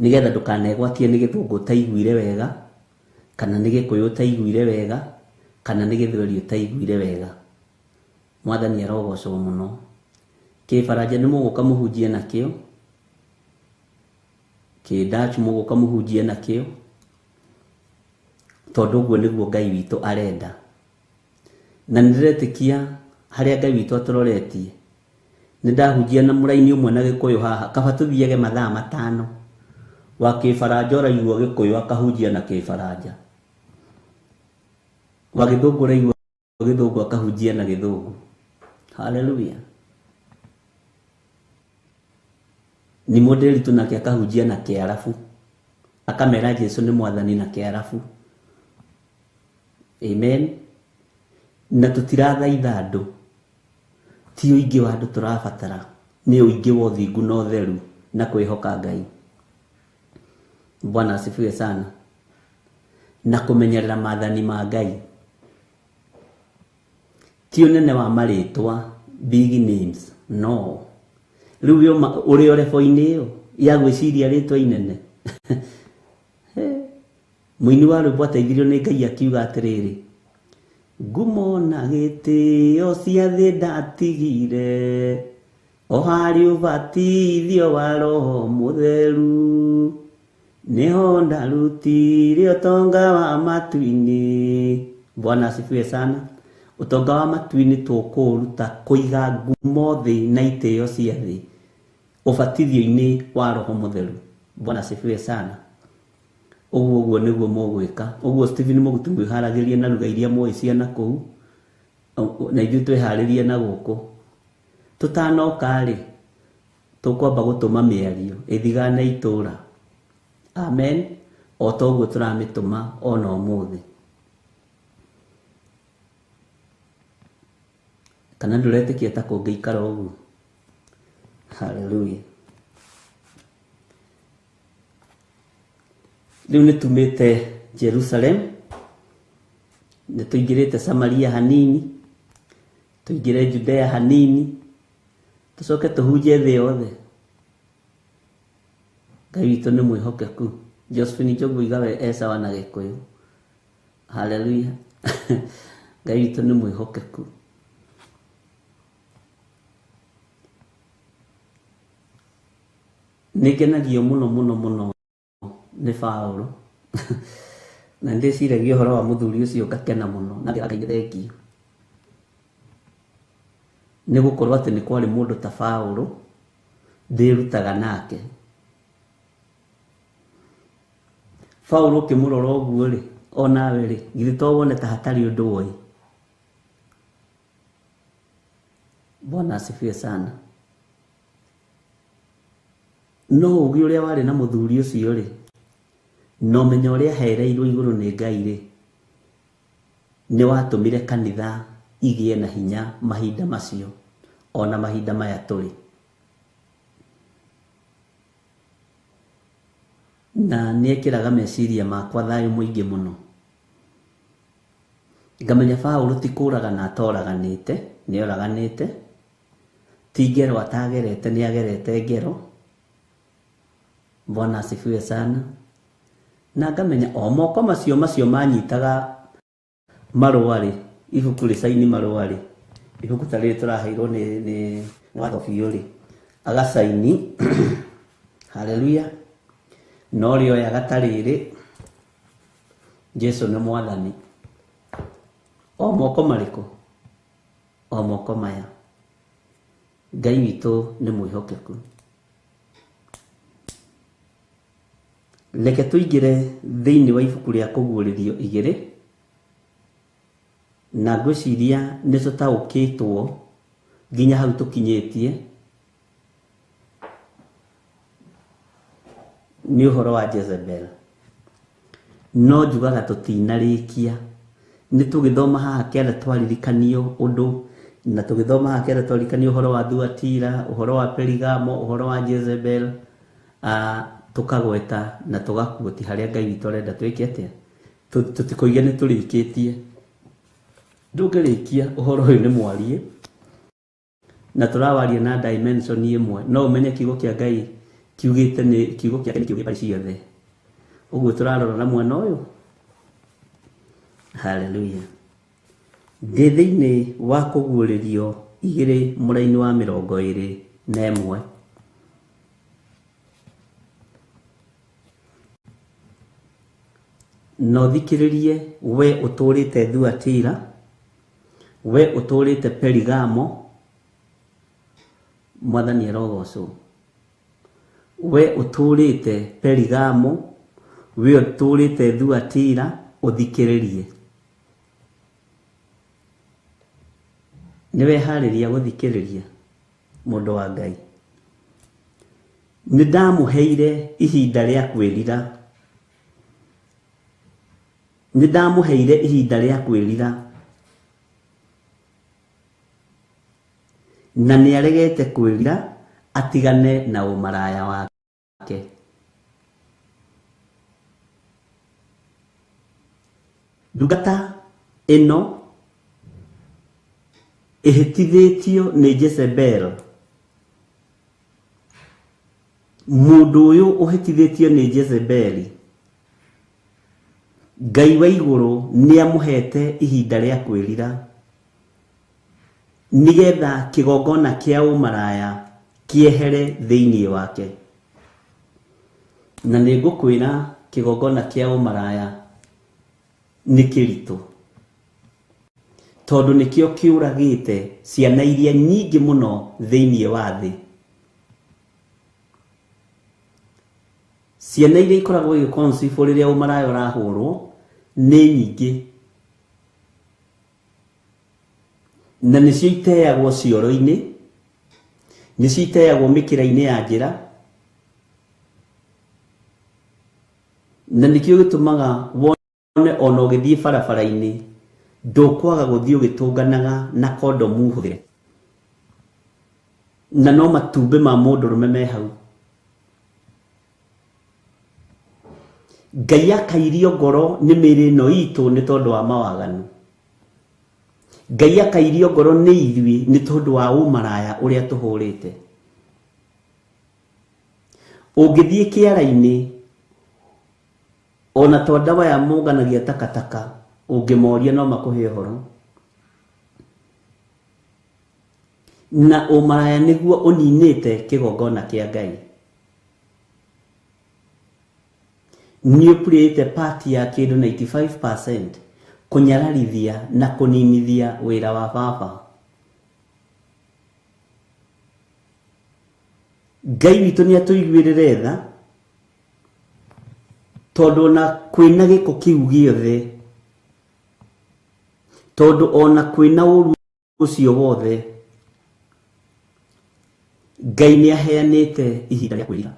nĩgetha ndũkanegwatie nĩ gĩthũngũ ũtaiguire wega, kana nĩ gĩkũyũ ũtaiguire wega, kana nĩ gĩthweri ũtaiguire wega. Mwathani arogocwo mũno. Kĩbaranja nĩ mũgũka mũhunjie nakĩo, kĩ-Dutch mũgũka mũhunjie nakĩo, tondũ ũguo nĩguo Ngai witũ arenda. Na nĩ ndĩretĩkia harĩa Ngai witũ atũroretie. Nĩ ndahunjia na mũraini ũmwe na gĩkũyũ haha, kaba tũthiage mathaa 5. Wa kĩbaranja ũraigua gĩkũyũ akahunjia na kĩbaranja, wa gĩthũngũ ũraigua gĩthũngũ akahunjia na gĩthũngũ. Haleluya. Ni mũndĩritũ nake akahunjia na kĩarabu, akamera Jesu nĩ mwathani na kĩarabu. Amen. Na tũtirathaitha andũ, ti ũingĩ wa andũ tũrabatara, nĩ ũingĩ wa ũthingu na ũtheru na kwĩhoka Ngai. Bwana asifiwe sana. Na kũmenyerera maathani ma Ngai, ti ũnene wa marĩtwa, big names, no. Rĩu ũrĩ o level-inĩ ĩyo ya gwĩciria rĩtwa inene. Mũini wa rwĩmbo ateithirio nĩ Ngai akiuga atĩrĩrĩ, ngumo na gĩtĩo cia thĩ ndatigire, o harĩ ũbatithio wa Roho Mũtheru, nĩho ndarutire ũtonga wa matu-inĩ. Bwana asifiwe sana. Ũtonga wa matu-inĩ tũkũũruta kũiga ngumo thĩ na itĩo cia thĩ ũbatithio-inĩ wa Roho Mũtheru. Bwana asifiwe sana. Ũguo ũguo nĩguo mũgwĩka. Ũguo Stephen Mũgutu mwĩharagĩrie na lugha iria mũĩ cia na kũu, na ithuĩ twĩharĩrie na gũkũ. Tũtanoka rĩ, tũkwamba gũtũma mĩario ĩthigane itũra. Amen. O ta ũguo tũramĩtũma ona ũmũthĩ. Kana ndũretĩkia ta kũngĩikara ũguo? Hallelujah. Rĩu nĩ tumĩte Jerusalem, nĩ tũingĩrĩte Samaria hanini, tũingĩre Judea hanini, tũcoke tũhunjie thĩ yothe. Ngai witũ nĩ mwĩhokeku. Josephine Njogu igawe e sawa na gĩkũyũ. Hallelujah. Ngai witũ nĩ mwĩhokeku. Nĩ ngenagio mũno mũno mũno nĩ Paũlũ. Na ndĩciragia ũhoro wa mũthuri ũcio ngakena mũno na ngĩra Ngai nĩ thengiũ. Nĩ gũkorwo atĩ nĩ kwarĩ mũndũ ta Paũlũ ndĩrutaga nake. Paũlũ ũkĩmũrora ũguo rĩ, onawe rĩ, githĩ to wone ta hatarĩ ũndũ woĩ? Bwana asifiwe sana. No ũgĩ ũrĩa warĩ na mũthuri ũcio rĩ, na ũmenyo ũrĩa ahereirwo igũrũ nĩ Ngai rĩ, nĩ watũmire kanitha igĩe na hinya mahinda macio, ona mahinda maya tũrĩ. Na nĩ ekĩraga meciria makwa thayũ mũingĩ mũno. Ngamenya Paũlũ ti kũragana atoraganĩte, nĩ oraganĩte, ti ngero atagerete, nĩ agerete ngero. Bwana asifiwe sana. Na ngamenya o moko macio macio manyitaga marũa rĩ, ibuku rĩcaini marũa rĩ, ibuku ta rĩrĩ tũraheirwo nĩ watho biũ rĩ, agacaini. Haleluya. No rĩoyaga ta rĩrĩ, Jesu nĩ mwathani. O moko marĩkũ? O moko maya. Ngai witũ nĩ mwĩhokeku. Reke tũingĩre thĩinĩ wa ibuku rĩa kũguũrĩrio 2, na ngwĩciria nĩ tũtaũkĩtwo nginya hau tũkinyĩtie nĩ ũhoro wa Jezebel. No njugaga tũtinarĩkia, nĩ tũgĩthoma haha kĩanda twaririkanio ũndũ, na tũgĩthoma haha kĩanda twaririkanio ũhoro wa Thuatira, ũhoro wa Perigamo, ũhoro wa Jezebel, tũkagweta na tũgakuoti harĩa Ngai witũ arenda twĩke atĩa. Tũtikoige nĩ tũrĩkĩtie. Ndũngĩrĩkia ũhoro ũyũ nĩ mwarie, na tũrawaria na dimension ĩmwe. No ũmenye kiugo kĩa Ngai kiugĩte nĩ kiugo kĩa Ngai kiugĩte ciothe. Ũguo tũrarora na mwena ũyũ. Hallelujah. Ndĩ thĩinĩ wa kũguũrĩrio 2 mũraini wa 21. No thikĩrĩrie we ũtũũrĩte Thuatira, we ũtũũrĩte Perigamo, Mwathani arogocwo. We ũtũũrĩte Perigamo, we ũtũũrĩte Thuatira, ũthikĩrĩrie. Nĩ weharĩria gũthikĩrĩria mũndũ wa Ngai. Nĩ ndamũheire ihinda rĩa kwĩrira. Nĩ ndamũheire ihinda rĩa kwĩrira. Na nĩ aregete kwĩrira atigane na ũmaraya wake. Ndungata ĩno ĩhĩtithĩtio nĩ Jezebel. Mũndũ ũyũ ũhĩtithĩtio nĩ Jezebeli, Ngai wa igũrũ nĩ amũhete ihinda rĩa kwĩrira, nĩgetha kĩgongona kĩa ũmaraya kĩehere thĩinĩ wake. Na nĩ ngũkwĩra kĩgongona kĩa ũmaraya nĩ kĩritũ, tondũ nĩkĩo kĩũragĩte ciana iria nyingĩ mũno thĩinĩ wa thĩ. Ciana iria ikoragwo igĩconceive rĩrĩa ũmaraya ũrahũrwo nĩ nyingĩ, na nĩcio iteagwo cioro-inĩ, nĩcio iteagwo mĩkĩra-inĩ ya njĩra, na nĩkĩo gĩtũmaga wone ona ũgĩthiĩ barabara-inĩ ndũkwaga gũthiĩ ũgĩtũnganaga na kondomu hũthĩre, na no matumbĩ ma mũndũrũme me hau. Ngai akairio ngoro nĩ mĩĩrĩ ĩno itũ nĩ tondũ wa mawaganu. Ngai akairio ngoro nĩ ithuĩ nĩ tondũ wa ũmaraya ũrĩa tũhũrĩte. Ũngĩthiĩ kĩara-inĩ ona to ndawa ya mũnganagia takataka, ũngĩmoria no makũhe ũhoro. Na ũmaraya nĩguo ũninĩte kĩgongona kĩa Ngai. Nĩ ũpurĩte part ya kĩndũ 95% kũnyararithia na kũninithia wĩra wa baba. Ngai witũ nĩ atũiguĩrĩre tha, tondũ ona kwĩna gĩko kĩu gĩothe, tondũ ona kwĩna ũru ũcio wothe, Ngai nĩ aheanĩte ihinda rĩa kwĩrira.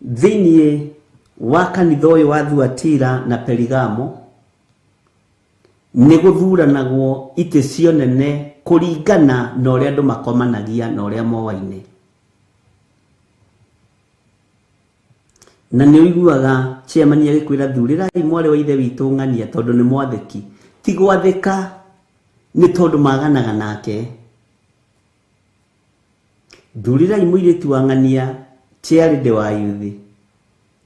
Thĩinĩ wa kanitha ũyũ wa Thuatira na Perigamo nĩ gũthuranagwo itĩ cionene kũringana na ũrĩa andũ makomanagia na ũrĩa moaine. Na nĩ ũiguaga chairman agĩkwĩra thurĩrai mwarĩ wa ithe witũ ng'ania tondũ nĩ mwathĩki. Ti gwathĩka nĩ tondũ maganaga nake. Thurĩrai mũirĩtu wa ng'ania chairlady wa youth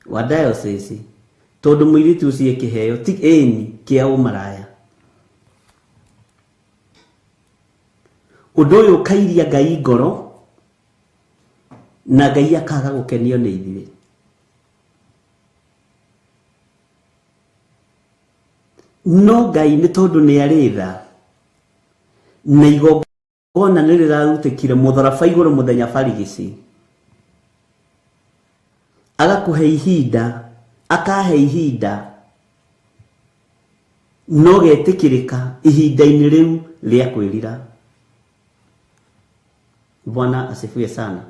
wa diocese tondũ mũirĩtu ũcio e kĩheo ti ĩni kĩa ũmaraya. Ũndũ ũyũ ũkairia Ngai ngoro na Ngai akaga gũkenio nĩ ithuĩ. No Ngai nĩ tondũ nĩ arĩ tha na igongona nĩ rĩrarutĩkire mũtharaba igũrũ mũthenya barigici, agakũhe ihinda, akahe ihinda no getĩkĩrĩka ihinda-inĩ rĩu rĩa kwĩrira. Bwana asifiwe sana.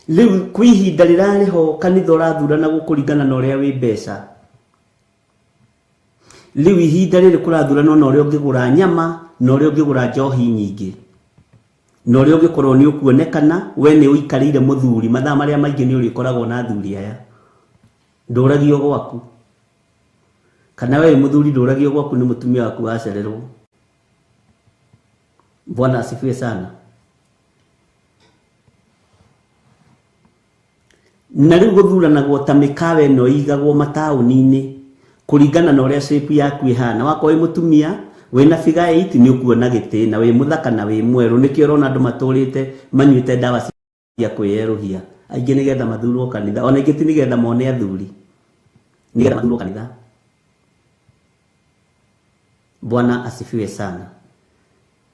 Rĩu kwĩ ihinda rĩrarĩho kanitha ũrathurana gũkũringana na ũrĩa wĩ mbeca. Rĩu ihinda rĩrĩ kũrathuranwo na ũrĩa ũngĩgũra nyama na ũrĩa ũngĩgũra njohi nyingĩ na ũrĩa ũngĩkorwo nĩ ũkuonekana we nĩ ũikarĩire mũthuri. Mathaa marĩa maingĩ nĩ ũrĩkoragwo na athuri aya, ndũragio gwaku, kana we wĩ mũthuri ndũragio gwaku nĩ mũtumia waku wacererwo. Bwana asifiwe sana. Na rĩu gũthuranagwo ta mĩkawa ĩno ĩigagwo mataũni-inĩ kũringana na ũrĩa shape yaku ĩhana. Wakorwo wĩ mũtumia wĩna figure 8 nĩ ũkuona gĩtĩ, na wĩ mũthaka na wĩ mwerũ. Nĩkĩo ũrona andũ matũrĩte manyuĩte ndawa cia kwĩyerũhia, aingĩ nĩgetha mathurwo kanitha, ona aingĩ ti nĩgetha mone athuri, nĩgetha mathurwo kanitha. Bwana asifiwe sana.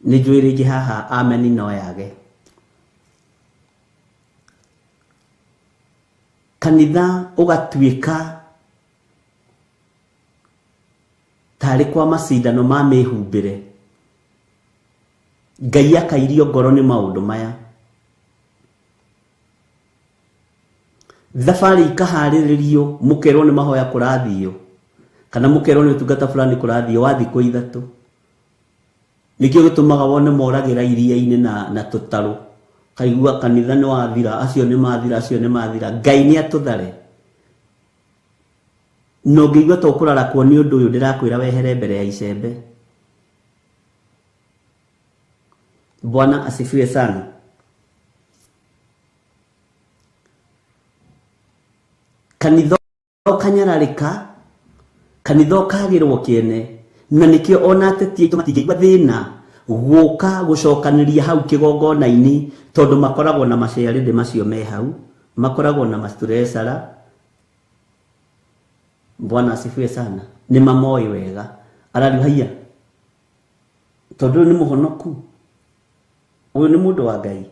Nĩ njũĩ rĩngĩ haha ameni no yage. Kanitha ũgatuĩka tarĩ kwa macindano ma mĩhumbĩre. Ngai akairio ngoro nĩ maũndũ maya. Thabarĩ ikaharĩrĩrio, mũkerwo nĩ mahoya kũrathio, kana mũkerwo nĩ ũtungata fulani kũrathio wa thikũ ithatũ. Nĩkĩo gĩtũmaga wone moragĩra iria-inĩ na tũtarũ. Kaigua kanitha nĩ wathira, acio nĩ mathira, acio nĩ mathira. Ngai nĩ atũthare. Na ũngĩigua ta ũkũrarakwo nĩ ũndũ ũyũ, ndĩrakwĩra wehere mbere ya icembe. Bwana asifiwe sana. Kanitha ũkanyararĩka, kanitha ũkagĩrwo kĩene, na nĩkĩo ona ateti aitũ matingĩigua thĩna gũka gũcokanĩria hau kĩgongona-inĩ, tondũ makoragwo na maciarĩndĩ macio me hau, makoragwo na maturecara. Bwana asifiwe sana. Nĩ mamoĩ wega. Arariũ haiya, tondũ ũyũ nĩ mũhonoku, ũyũ nĩ mũndũ wa Ngai,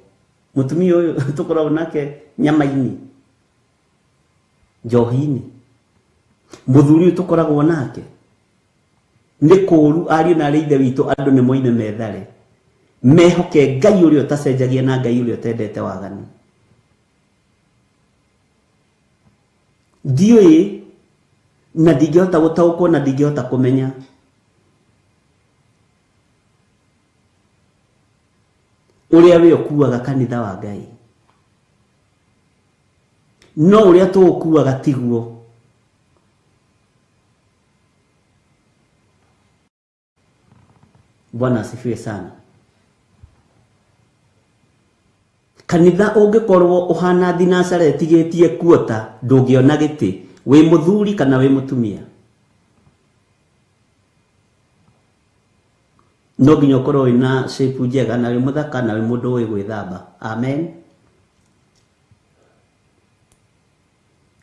mũtumia ũyũ tũkoragwo nake nyama-inĩ, njohi-inĩ, mũthuri ũyũ tũkoragwo nake nĩ kũũru. Ariũ na arĩ ithe witũ, andũ nĩ moime methare, mehoke Ngai ũrĩa ũtacenjagia na Ngai ũrĩa ũtendete waganu. Ndiũĩ na ndingĩhota gũtaũkwo na ndingĩhota kũmenya ũrĩa we ũkuaga kanitha wa Ngai, no ũrĩa tũũkuaga tiguo. Bwana asifiwe sana. Kanitha ũngĩkorwo ũhana thinacara ĩtigĩtie kuota, ndũngĩona gĩtĩ, wĩ mũthuri kana wĩ mũtumia. No nginya ũkorwo wĩna shape njega na wĩ mũthaka na wĩ mũndũ ũĩ gwĩthamba. Amen.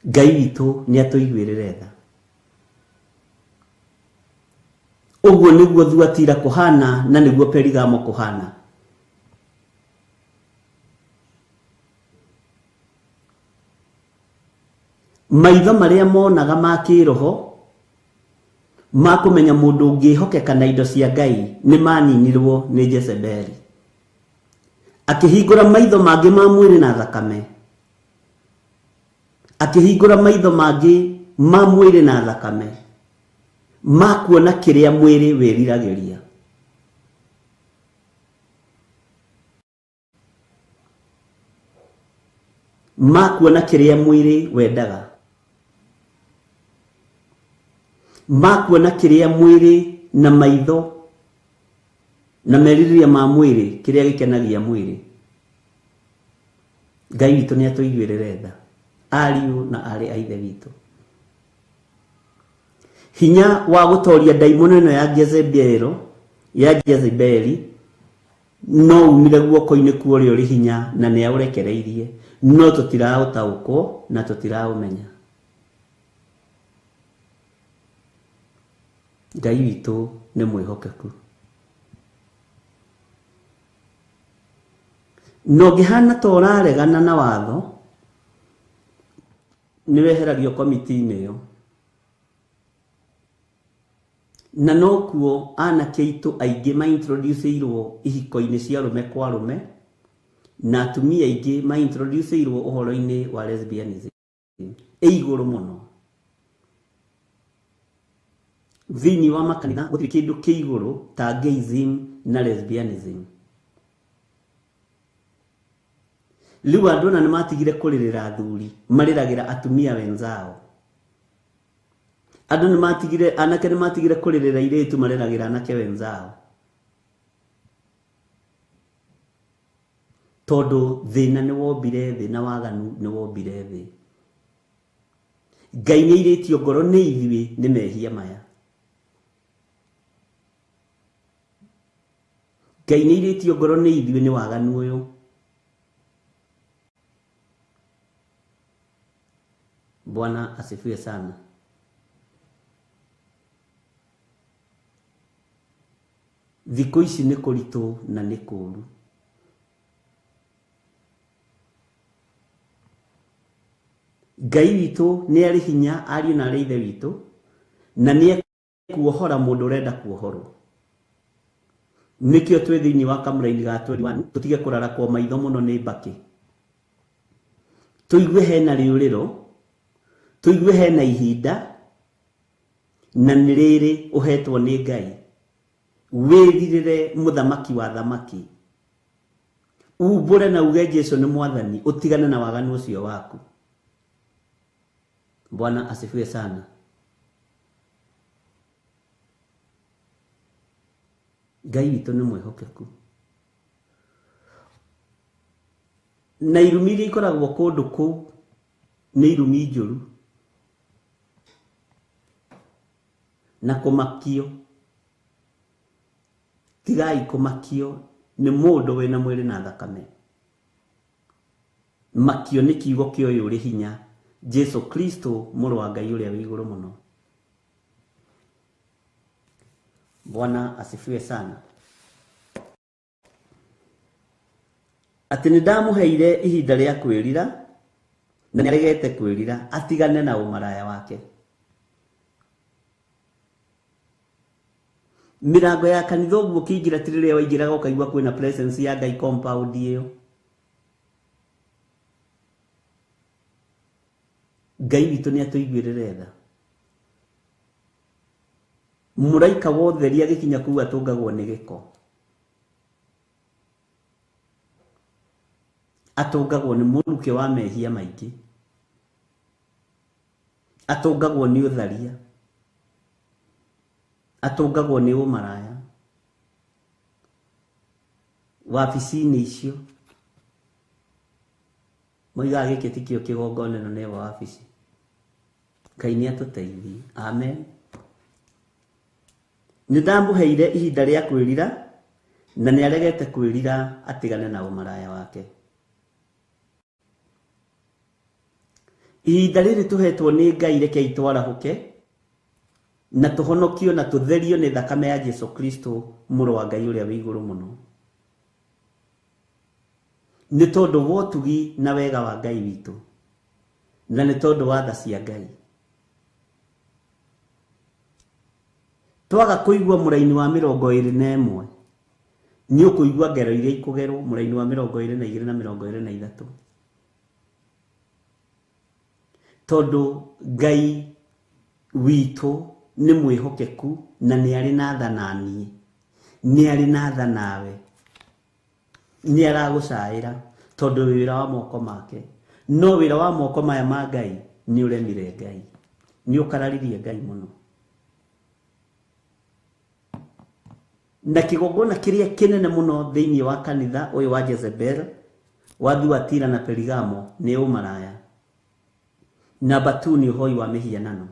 Ngai witũ nĩ atũiguĩrĩre tha. Ũguo nĩguo Thuatira kũhana na nĩguo Perigamo kũhana. Maitho marĩa monaga ma kĩroho ma kũmenya mũndũ ũngĩhokeka na indo cia Ngai nĩ maninirwo nĩ Jezebeli. Akĩhingũra maitho mangĩ ma mwĩrĩ na thakame, akĩhingũra maitho mangĩ ma mwĩrĩ na thakame ma kuona kĩrĩa mwĩrĩ wĩriragĩria. Ma kuona kĩrĩa mwĩrĩ wendaga, ma kuona kĩrĩa mwĩrĩ na maitho na merirĩria ma mwĩrĩ, kĩrĩa gĩkenagia mwĩrĩ. Ngai witũ nĩ atũiguĩrĩre tha, ariũ na aarĩ a ithe witũ. Hinya wa gũtoria ndaimono ĩno ya Jezebeli, ya Jezebeli no umire guoko-inĩ kwa ũrĩa ũrĩ hinya na nĩ aũrekereirie, no tũtiraũtaũkwo na tũtiraũmenya. Ngai witũ nĩ mwĩhokeku. Na ũngĩhana ta ũraregana na watho, nĩ weheragio komiti-inĩ ĩyo. Na nokuo anake aitũ aingĩ maintroduceirwo ihiko-inĩ cia arũme kwa arũme, na atumia aingĩ maintroduceirwo ũhoro-inĩ wa lesbianism. Ĩ igũrũ mũno. Thĩinĩ wa makanitha gũtirĩ kĩndũ kĩ igũrũ ta gayism na lesbianism. Rĩu andũ ona nĩ matigire kũrĩrĩra athuri, marĩragĩra atumia wenzao. Andũ nĩ matigire, anake nĩ matigire kũrĩrĩra airĩtu, marĩragĩra anake wenzao. Tondũ thĩna nĩ wombire thĩ na waganu nĩ wombire thĩ. Ngai nĩ airĩtio ngoro nĩ ithuĩ nĩ mehia maya. Ngai nĩ airĩtio ngoro nĩ ithuĩ nĩ waganu ũyũ. Bwana asifiwe sana. Thikũ ici nĩ kũritũ na nĩ kũũru. Ngai witũ nĩ arĩ hinya ariũ na arĩ ithe witũ, na nĩ ekuohora mũndũ ũrenda kuohorwo. Nĩkĩo twĩ thĩinĩ wa kamũraini ga 21, tũtige kũrarakwo maitho mũno nĩ mbakĩ. Tũigue hena rĩũrĩro, tũigue hena ihinda, na nĩ rĩrĩ ũhetwo nĩ Ngai. Wĩrirĩre mũthamaki wa thamaki. Umbũre na uge Jesu nĩ mwathani, ũtigane na waganu ũcio waku. Bwana asifiwe sana. Ngai witũ nĩ mwĩhokeku. Na irumi iria ikoragwo kũndũ kũu nĩ irumi njũru. Na kũmakio. Tigai kũmakio nĩ mũndũ wĩna mwĩrĩ na thakame. Makio nĩ kiugo kĩa ũyũ ũrĩ hinya, Jesu Kristo mũrũ wa Ngai ũrĩa wĩ igũrũ mũno. Bwana asifiwe sana. Atĩ nĩ ndamũheire ihinda rĩa kwĩrira, na nĩaregete kwĩrira, atigane na ũmaraya wake. Mĩrango ya kanitha ũguo ũkĩingĩra ti rĩrĩa waingĩraga ũkaigua kwĩna presence ya Ngai compound ĩyo. Ngai witũ nĩ atũiguĩrĩre tha. Mũraika wa ũtheri agĩkinya kũu atũngagwo nĩ gĩko. Atũngagwo nĩ mũrukĩ wa mehia maingĩ. Atũngagwo nĩ ũtharia. Atũngagwo nĩ ũmaraya. Wabici-inĩ icio moigaga gĩkĩ tikĩo kĩgongona, ĩno nĩyo wabici. Ngai nĩ atũteithie. Amen. Nĩ ndamũheire ihinda rĩa kwĩrira, na nĩ aregete kwĩrira atigane na ũmaraya wake. Ihinda rĩrĩ tũhetwo nĩ Ngai, rekei twarahũke na tũhonokio na tũtherio nĩ thakame ya Jesu Kristo mũrũ wa Ngai ũrĩa wĩ igũrũ mũno. Nĩ tondũ wa ũtugi na wega wa Ngai witũ, na nĩ tondũ wa tha cia Ngai. Twaga kũigua mũraini wa 21, nĩ ũkũigua ngero iria ikũgerwo mũraini wa 22 na 23. Tondũ Ngai witũ nĩ mwĩhokeku na nĩ arĩ na tha na niĩ, nĩ arĩ na tha nawe, nĩ aragũcaĩra tondũ wĩ wĩra wa moko make. No wĩra wa moko maya ma Ngai nĩ ũremire Ngai, nĩ ũkararirie Ngai mũno. Na kĩgongona kĩrĩa kĩnene mũno thĩinĩ wa kanitha ũyũ wa Jezebel wa Thuatira na Perigamo nĩ ũmaraya. Namba 2 nĩ ũhoi wa mĩhianano.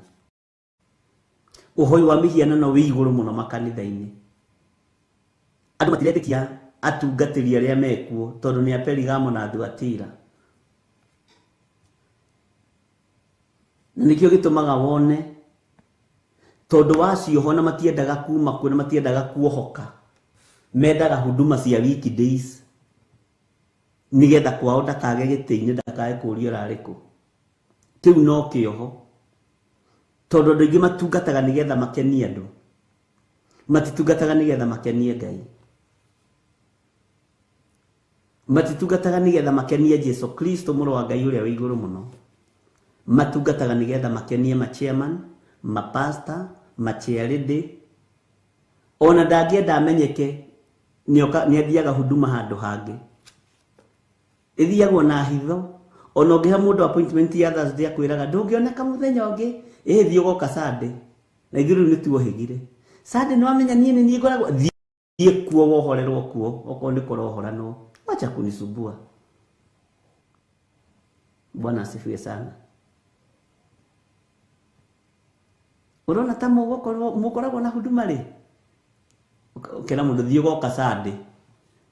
Ũhoi wa mĩhianano wĩ igũrũ mũno makanitha-inĩ. Andũ matiretĩkia atungatĩri arĩa mekuo tondũ nĩ a Perigamo na Thuatira. Na nĩkĩo gĩtũmaga wone Tondũ wa cioho na matiendaga kuma kuo na matiendaga kuohoka. Mendaga huduma cia weekdays. Nigetha kwao ndakage gĩtĩ-inĩ ndakae kũũrio ũrarĩ kũ. Kĩu no kĩoho. Tondũ andũ aingĩ matungataga nĩgetha makenie andũ. Matitungataga nĩgetha makenie Ngai. Matitungataga nĩgetha makenie Jesu Kristo mũrũ wa Ngai ũrĩa wĩ igũrũ mũno. Matungataga nĩgetha makenie ma chairman, ma pastor, ma chairlady. Ona ndangĩenda amenyeke nĩathiaga huduma handũ hangĩ. Ĩthiagwo na hitho. Ona ũngĩhe mũndũ appointment ya Thursday akwĩraga ndũngĩoneka mũthenya ũngĩ, ĩhĩ thiĩ ũgoka Sunday. Na ithuĩ rĩu nĩtuohĩgire. Sunday nĩwamenya niĩ nĩ niĩ ngoragwo thiĩ kuo wohorerwo kuo okorwo nĩ kũrohoranwo. Wacha kunisumbua. Bwana asifiwe sana. Ũrona ta mũgũkorwo mũkoragwo na huduma rĩ? Ũkera mũndũ thiĩ ũgoka Sunday.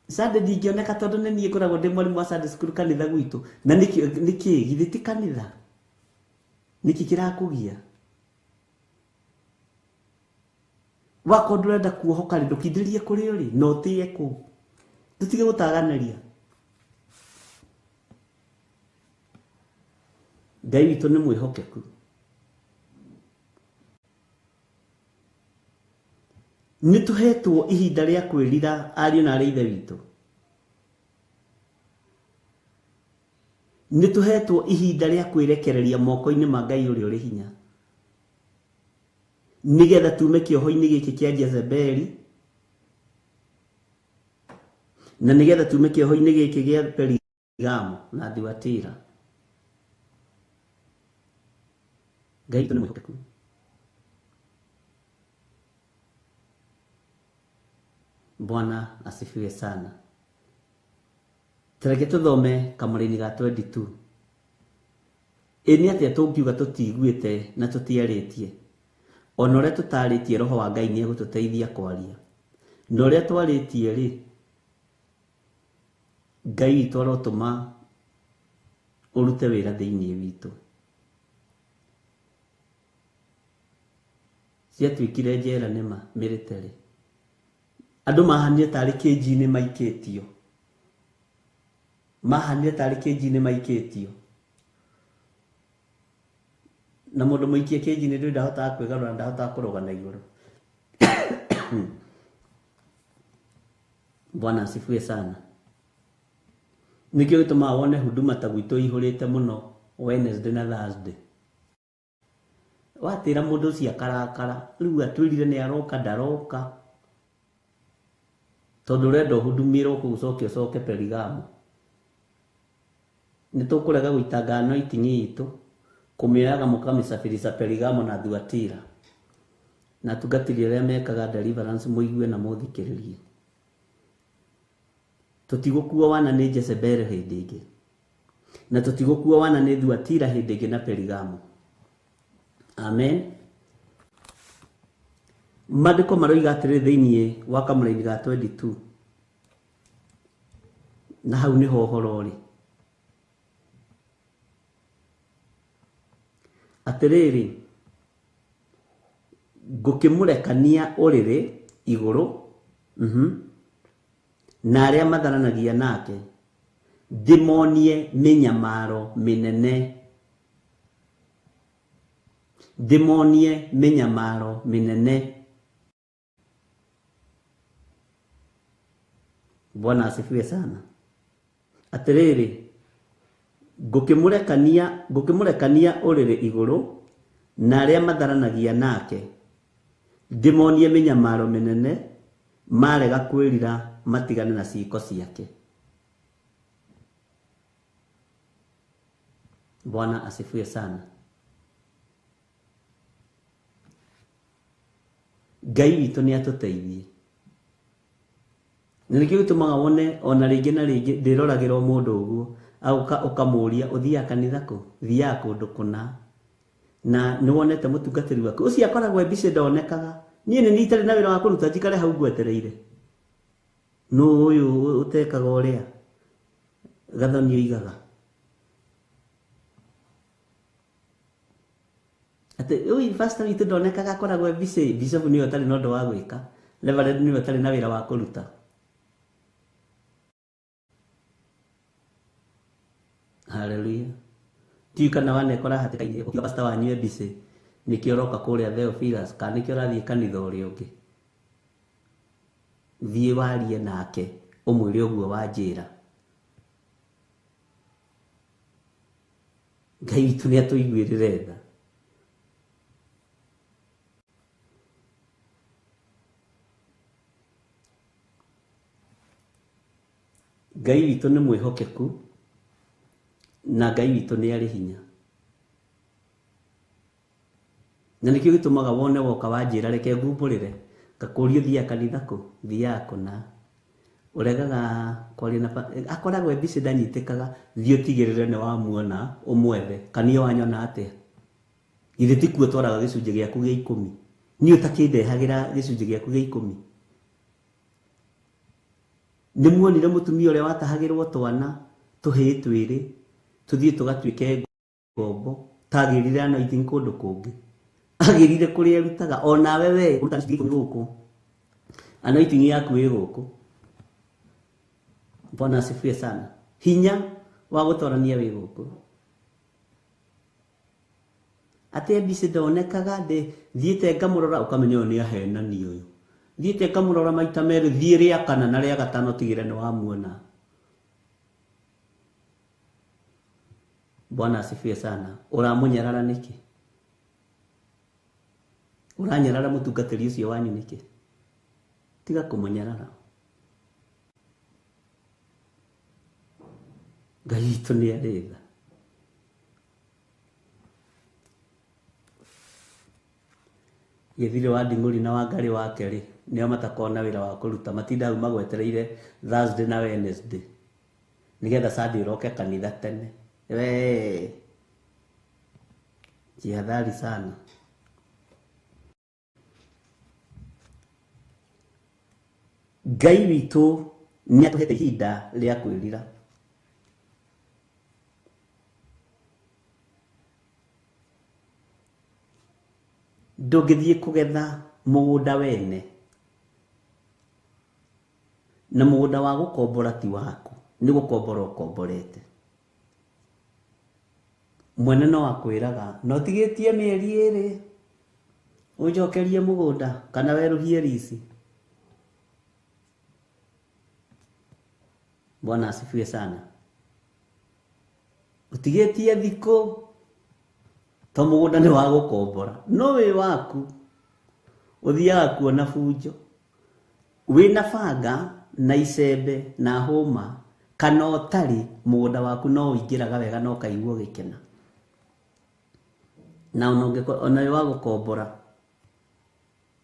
Sunday ndingĩoneka tondũ nĩ niĩ ngoragwo ndĩ mwarimũ wa Sunday school kanitha gwitũ. Na nĩkĩ githĩ ti kanitha? Nĩkĩ kĩrakũgia? Wakorwo ndũrenda kuohoka rĩ, ndũkindĩrie kũrĩ ũrĩ na ũtĩe kũu. Tũtige gũtaganĩria. Ngai witũ nĩ mwĩhokeku. Nĩ tũhetwo ihinda rĩa kwĩrira ariũ na aarĩ a Ithe witũ. Nĩ tũhetwo ihinda rĩa kwĩrekereria moko-inĩ ma Ngai ũrĩa ũrĩ hinya. Nĩgetha tume kĩoho-inĩ gĩkĩ kĩa Jezebeli na nĩgetha tume kĩoho-inĩ gĩkĩ gĩa Perigamo na Thuatira. Ngai witũ nĩ mwĩhokeku. Bwana asifiwe sana. Tareke tũthome kamũraini ga 22. Ĩ nĩ atĩa tũngiuga tũtiguĩte na tũtiarĩtie? Ona ũrĩa tũtarĩtie Roho wa Ngai nĩ egũtũteithia kwaria. Na ũrĩa twarĩtie rĩ, Ngai witũ arotũma ũrute wĩra thĩinĩ witũ. Ciatuĩkire njera nĩma military. Andũ mahanire tarĩ kĩnji-inĩ maikĩtio. Mahanire tarĩ kĩnji-inĩ maikĩtio. Na mũndũ mũikie kĩnji-inĩ ndũĩ ndahotaga kwĩgarũra, ndahotaga kũrũga na igũrũ. Bwana asifiwe sana. Nĩkĩo gĩtũmaga wone huduma ta gwitũ ihũrĩte mũno Wednesday na Thursday. Watĩra mũndũ ũcio akarakara, rĩu atwĩrire nĩ aroka ndaroka. Tondũ ũrenda ũhudumirwo kũu ũcoke ũcoke Perigamo. Nĩ tũkũrega gũitanga anointing itũ, kũmĩoyaga mũkamĩcabirica Perigamo na Thuatira. Na atungatĩri arĩa mekaga deliverance mũigue na mũthikĩrĩrie. Tũtigũkuo wana nĩ Jezebel hĩndĩ ĩngĩ. Na tũtigũkuo wana nĩ Thuatira hĩndĩ ĩngĩ na Perigamo. Amen. Maandĩko maroiga atĩrĩrĩ thĩinĩ wa kamũraini ga 22. Na hau nĩho ũhoro ũrĩ. Atĩrĩrĩ, ngũkĩmũrekania ũrĩrĩ igũrũ, na arĩa matharanagia nake, ndĩmonie mĩnyamaro mĩnene. Ndĩmonie mĩnyamaro mĩnene. Bwana asifiwe sana. Atĩrĩrĩ, ngũkĩmũrekania ũrĩrĩ igũrũ na arĩa matharanagia nake, ndĩmonie mĩnyamaro mĩnene, marega kwĩrira matigane na ciĩko ciake. Bwana asifiwe sana. Ngai witũ nĩ atũteithie. Na nĩkĩo gĩtũmaga wone ona rĩngĩ na rĩngĩ ndĩroragĩra mũndũ ũguo, agoka ũkamũria ũthiaga kanitha kũ, thiaga kũndũ kũna. Na nĩ wonete mũtungatĩri waku ũcio akoragwo e busy ndonekaga. Niĩ nĩ niĩ itarĩ na wĩra wa kũruta njikare hau ngwetereire. Nũ ũyũ ũtekaga ũrĩa Gathoni oigaga. Atĩ ũyũ pastor witũ ndonekaga akoragwo e busy, bishop nĩwe ũtarĩ na ũndũ wa gwĩka, reverend nĩwe ũtarĩ na wĩra wa kũruta. Haleluya. Ndiũĩ kana wanekora hatĩka-inĩ ũkiuga pastor wanyu e busy, nĩkĩo ũroka kũrĩa Theophilus, kana nĩkĩo ũrathiĩ kanitha ũrĩa ũngĩ. Thiĩ warie nake ũmwĩre ũguo wanjĩra. Ngai witũ nĩ atũiguĩrĩre tha. Ngai witũ nĩ mwĩhokeku na Ngai witũ nĩ arĩ hinya. Na nĩkĩo gĩtũmaga wone woka wanjĩra reke ngumbũrĩre, ngakũria ũthiaga kanitha kũ? Thiaga kũna. Ũregaga kwaria na akoragwo e busy ndanyitĩkaga, thiĩ ũtigĩrĩre nĩ wamuona ũmwethe. Kana niĩ wanyona atĩa? Githĩ ti kuo ũtwaraga gĩcunjĩ gĩaku gĩa ikũmi? Niĩ ũtakĩndehagĩra gĩcunjĩ gĩaku gĩa ikũmi? Nĩ muonire mũtumia ũrĩa watahagĩrwo twana tũhĩĩ twĩrĩ tũthiĩ tũgatuĩke ngombo tagĩrire anointing kũndũ kũngĩ? Agĩrire kũrĩa erutaga. O nawe we ũrutaga gĩcunjĩ gĩa ikũmi gũkũ, anointing yaku ĩ gũkũ. Bwana asifiwe sana. Hinya wa gũtorania wĩ gũkũ. Atĩ ABC ndonekaga, ndĩ thiĩte ngamũrora ũkamenya ũyũ nĩ ahenani ũyũ. Thiĩte ngamũrora maita merĩ, thiĩ rĩa kana na rĩa gatano tigĩrĩra nĩ wamuona. Bwana asifiwe sana. Ũramũnyarara nĩkĩ? Ũranyarara mũtungatĩri ũcio wanyu nĩkĩ? Tiga kũmũnyarara. Ngai witũ nĩ arĩ tha. Gĩthirĩ wa Nding'ũri na Wangarĩ wa Kerĩ nĩo matakoragwo na wĩra wa kũruta, matindaga hau magwetereire Thursday na Wednesday nĩgetha Sunday ũroke kanitha tene. Wee jihadhari sana. Ngai witũ nĩ atũhete ihinda rĩa kwĩrira. Ndũngĩthiĩ kũgetha mũgũnda wene na mũgũnda wa gũkombora ti waku, nĩ gũkombora ũkomborete. Mwene no akwĩraga no tigĩtie mĩeri ĩrĩ ũnjokerie mũgũnda kana werũhie rici. Bwana asifiwe sana. Ũtigĩtie thikũ to mũgũnda nĩ wa gũkombora, no wĩ waku ũthiaga kuona bunjo wĩna banga na icembe na hũma kana ũtarĩ, mũgũnda waku no ũingĩraga wega na ũkaigua ũgĩkena. Na ona wĩ wa gũkombora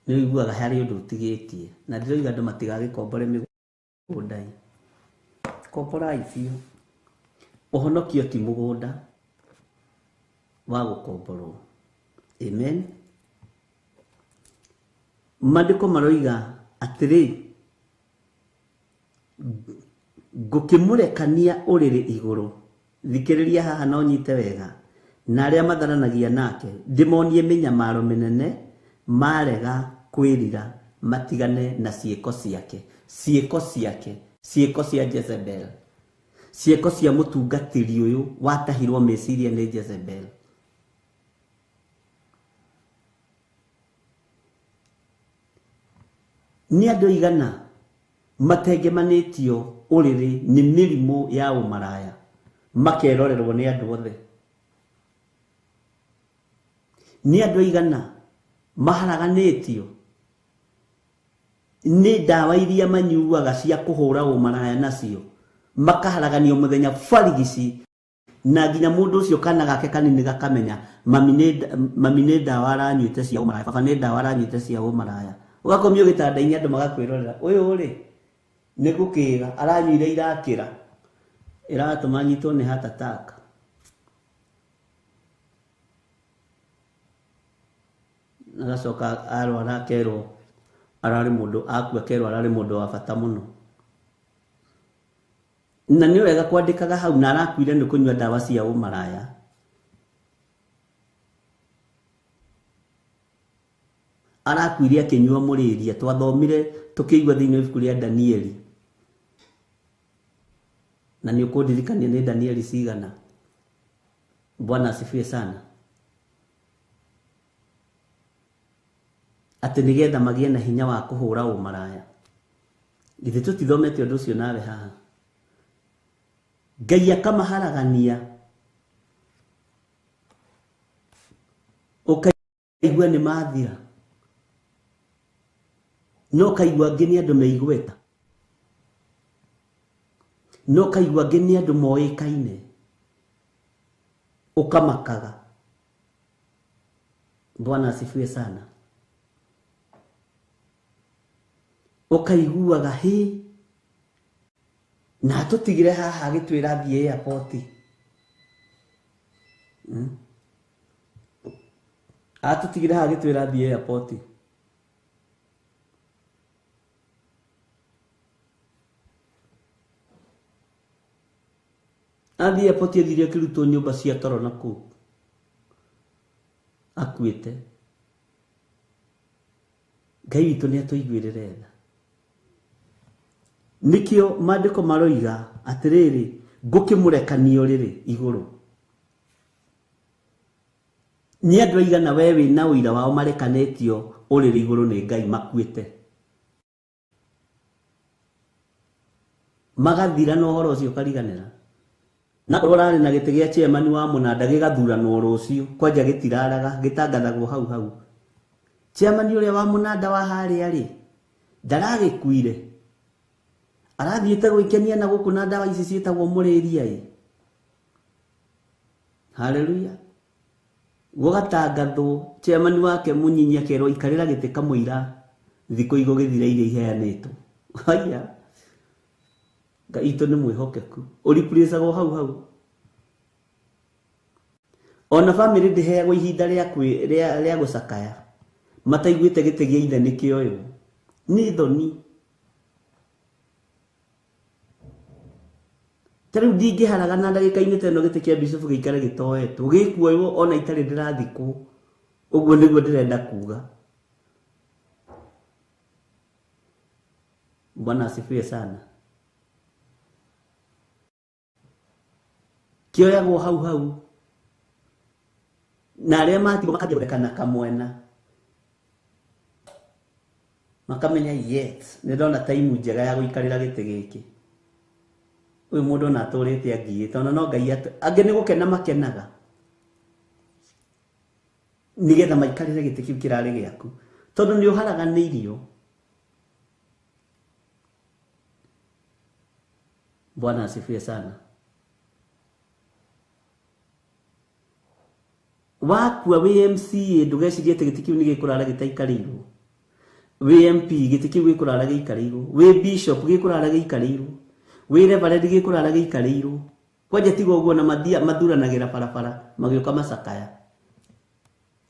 nĩ ũiguaga harĩ ũndũ ũtigĩtie. Na ndĩroiga andũ matigagĩkombore mĩgũnda ĩ. Komborai biũ. Ũhonokio ti mũgũnda wa gũkomborwo. Amen. Maandĩko maroiga atĩrĩ, ngũkĩmũrekania ũrĩrĩ igũrũ. Thikĩrĩria haha na ũnyite wega. Na arĩa matharanagia nake ndĩmonie mĩnyamaro mĩnene marega kwĩrira matigane na ciĩko ciake. Ciĩko ciake, ciĩko cia Jezebel, ciĩko cia mũtungatĩri ũyũ watahirwo meciria nĩ Jezebel. Nĩ andũ aigana matengemanĩtio ũrĩrĩ nĩ mĩrimũ ya ũmaraya makerorerwo nĩ andũ othe? Nĩ andũ aigana maharaganĩtio nĩ ndawa iria manyuaga cia kũhũra ũmaraya nacio, makaharaganio mũthenya barigici, na nginya mũndũ ũcio kana gake kanini gakamenya mami nĩ ndawa aranyuĩte cia ũmaraya, baba nĩ ndawa aranyuĩte cia ũmaraya. Ũgakomio gĩtanda-inĩ andũ magakwĩrorera, ũyũ rĩ nĩ gũkĩra aranyuire irakĩra, ĩratũma nyitwo nĩ heart attack. Agacoka arwara akerwo ararĩ mũndũ, akua akerwo ararĩ mũndũ wa bata mũno. Na nĩ wega kwandĩkaga hau na arakuire nĩ kũnyua ndawa cia ũmaraya. Arakuire akĩnyua mũrĩria. Twathomire tũkĩigua thĩinĩ wa ibuku rĩa Danieli. Na nĩ ũkũndirikania nĩ Danieli cigana. Bwana asifiwe sana. Atĩ nĩgetha magĩe na hinya wa kũhũra ũmaraya. Githĩ tũtithomete ũndũ ũcio nawe haha? Ngai akamaharagania. Ũkaigua nĩ mathira. No ũkaigua angĩ nĩ andũ me igweta. No ũkaigua angĩ nĩ andũ moĩkaine. Ũkamakaga. Bwana asifiwe sana. Ũkaiguaga hĩ na atũtigire haha agĩtwĩra thiĩ airport. Atũtigire haha agĩtwĩra thiĩ airport. Athiĩ airport athire akĩrutwo nyũmba cia toro na kũu. Akuĩte. Ngai witũ nĩ atũiguĩrĩre tha. Nĩkĩo maandĩko maroiga atĩrĩrĩ, ngũkĩmũrekania ũrĩrĩ igũrũ. Nĩ andũ aigana we wĩna ũira wao marekanĩtio ũrĩrĩ igũrũ nĩ Ngai makuĩte. Magathira na ũhoro ũcio ũkariganĩra. Na korwo ũrarĩ na gĩtĩ gĩa chairman wa mũnanda gĩgathuranwo rũciũ, kwanja gĩtiraraga, gĩtangathagwo hau hau. Chairman ũrĩa wa mũnanda wa harĩa rĩ, ndaragĩkuire. Arathiĩte gwĩkenia na gũkũ na ndawa ici ciĩtagwo mũrĩria ĩ. Hallelujah. Gũgatangathwo chairman wake mũnyinyi akerwo ikarĩra gĩtĩ kamũira thikũ igũgĩthira iria iheanĩtwo. Haya. Ngai witũ nĩ mwĩhokeku. Ũreplaceagwo hau hau. Ona family ndĩheagwo ihinda rĩa gũcakaya. Mataiguĩte gĩtĩ gĩa ithe nĩkĩoywo. Nĩ thoni. Ta rĩu ndingĩharagana ndagĩka-inĩ ta ĩno gĩtĩ kĩa bishop gĩikare gĩtoetwo. Gĩkuoywo ona itarĩ ndĩrathikwo. Ũguo nĩguo ndĩrenda kuga. Bwana asifiwe sana. Kĩoyagwo hau hau. Na arĩa matigwo makambia gũthekana kamwena. Makamenya yet nĩ ndona time njega ya gũikarĩra gĩtĩ gĩkĩ. Ũyũ mũndũ ona atũrĩte angiĩte, ona no Ngai angĩ nĩ gũkena makenaga. Nĩgetha maikarĩre gĩtĩ kĩu kĩrarĩ gĩaku. Tondũ nĩ ũharaganĩirio. Bwana asifiwe sana. Wakua wĩ MCA ndũgecirie atĩ gĩtĩ kĩu nĩ gĩkũrara gĩtaikarĩirwo. Wĩ MP gĩtĩ kĩu gĩkũrara gĩikarĩirwo. Wĩ bishop gĩkũrara gĩikarĩirwo. Wĩ reverend gĩkũrara gĩikarĩirwo. Kwanja tiga ũguo na mathuranagĩra barabara magĩũka macakaya.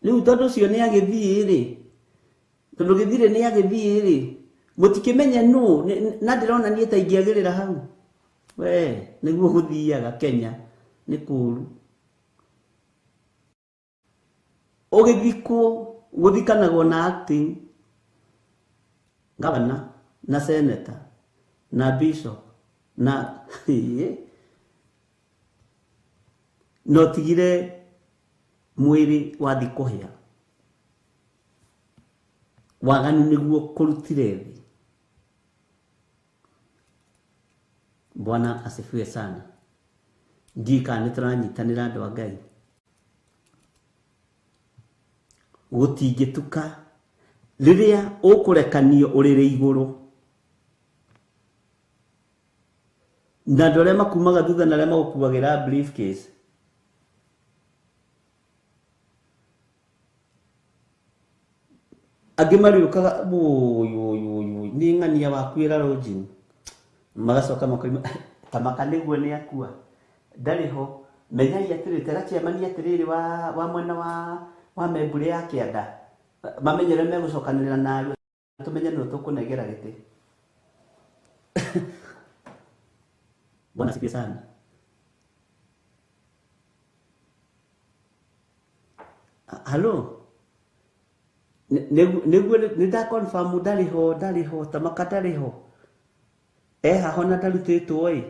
Rĩu tondũ ũcio nĩ agĩthiĩ rĩ, tondũ gĩthirĩ nĩ agĩthiĩ rĩ, mũtikĩmenye nũ, na ndĩrona niĩ ta ingĩagĩrĩra hau. We, nĩguo gũthiaga Kenya, nĩ kũũru. Ũgĩthikwo, gũthikanagwo na acting governor na senator na bishop na no tigire mwĩrĩ wathi kũhĩa. Waganu nĩguo kũrutire thĩ. Bwana asifiwe sana. Ndiũĩ kana nĩ tũranyitanĩra andũ a Ngai. Gũtingĩtuka rĩrĩa ũkũrekanio ũrĩrĩ igũrũ. Na andũ arĩa makumaga thutha na arĩa magũkuagĩra briefcase. Angĩ marĩũkaga, wũi, wũi, wũi, wũi, nĩ ng'ania wakuĩra lodging. Magacoka makoima, ta maka nĩguo nĩ akua. Ndarĩ ho. Menyai atĩrĩ, tera chairman atĩrĩrĩ wa mwena wa Membure ya kĩanda. Mamenye ũrĩa megũcokanĩrĩra narua, tũmenye nũ tũkũnengera gĩtĩ. Bwana asifiwe sana. Halo? Nĩguo nĩ nda confirm ndarĩ ho, ndarĩ ho, Tamaka ndarĩ ho. Ehaho na ndarutĩtwo ĩ,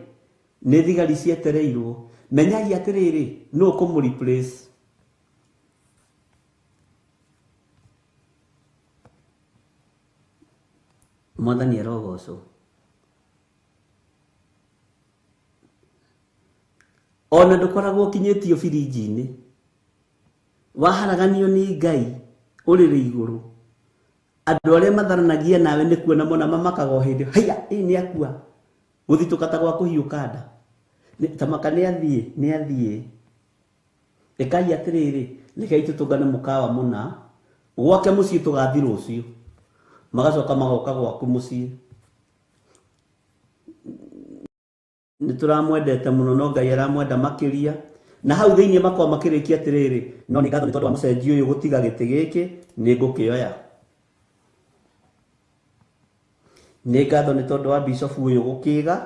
nĩ thigari cietereirwo. Menyai atĩrĩrĩ, nũ ũkũmũ replace? Mwathani arogocwo. Ona ndũkoragwo ũkinyĩtio birinji-inĩ, waharaganio nĩ Ngai ũrĩrĩ igũrũ. Andũ arĩa matharanagia nawe nĩ kuona mona mamakaga o hĩndĩ, haiya, ĩ nĩ akua, gũthitũka ta gwa kũhiũka nda. Tamaka nĩ athiĩ, nĩ athiĩ. Ĩkai atĩrĩrĩ, rekei tũtũngane mũkawa mũna, gwake mũciĩ tũgathiĩ rũciũ. Magacoka magoka gwaku mũciĩ. Nĩ tũramwendete mũno no Ngai aramwenda makĩria. Na hau thĩinĩ makoragwo makĩrĩkia atĩrĩrĩ, no nĩ ngatho nĩ tondũ wa mũcenji ũyũ gũtiga gĩtĩ gĩkĩ, nĩ ngũkĩoya. Nĩ ngatho nĩ tondũ wa bishofu ũyũ gũkĩga,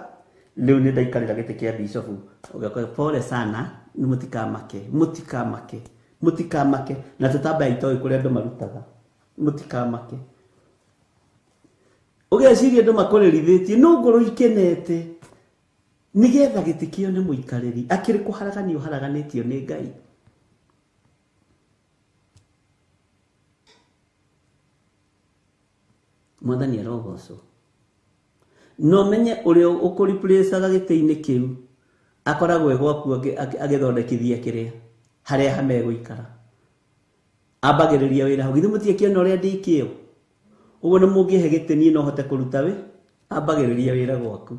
rĩu nĩ ndaikarĩra gĩtĩ kĩa bishofu. Ũgakora pole sana, mũtikamake, mũtikamake, mũtikamake. Na tũtambaya itoĩ kũrĩa andũ marutaga. Mũtikamake. Ũgeciria andũ makũrĩrithĩtie, no ngoro ikenete. Nĩgetha gĩtĩ kĩo nĩ mũikarĩri, akĩrĩ kũharaganio ũharaganĩtio nĩ Ngai. Mwathani arogocwo. No menye ũrĩa ũkũreplacaga gĩtĩ-inĩ kĩu akoragwo e gwaku agĩthondekithia kĩrĩa harĩa hamegũikara. Ambagĩrĩria wĩra hau. Githĩ mũtiakĩona ũrĩa ndĩ kĩo? Ũguo nĩ mũngĩhe gĩtĩ niĩ no hote kũruta wĩ? Ambagĩrĩria wĩra gwaku.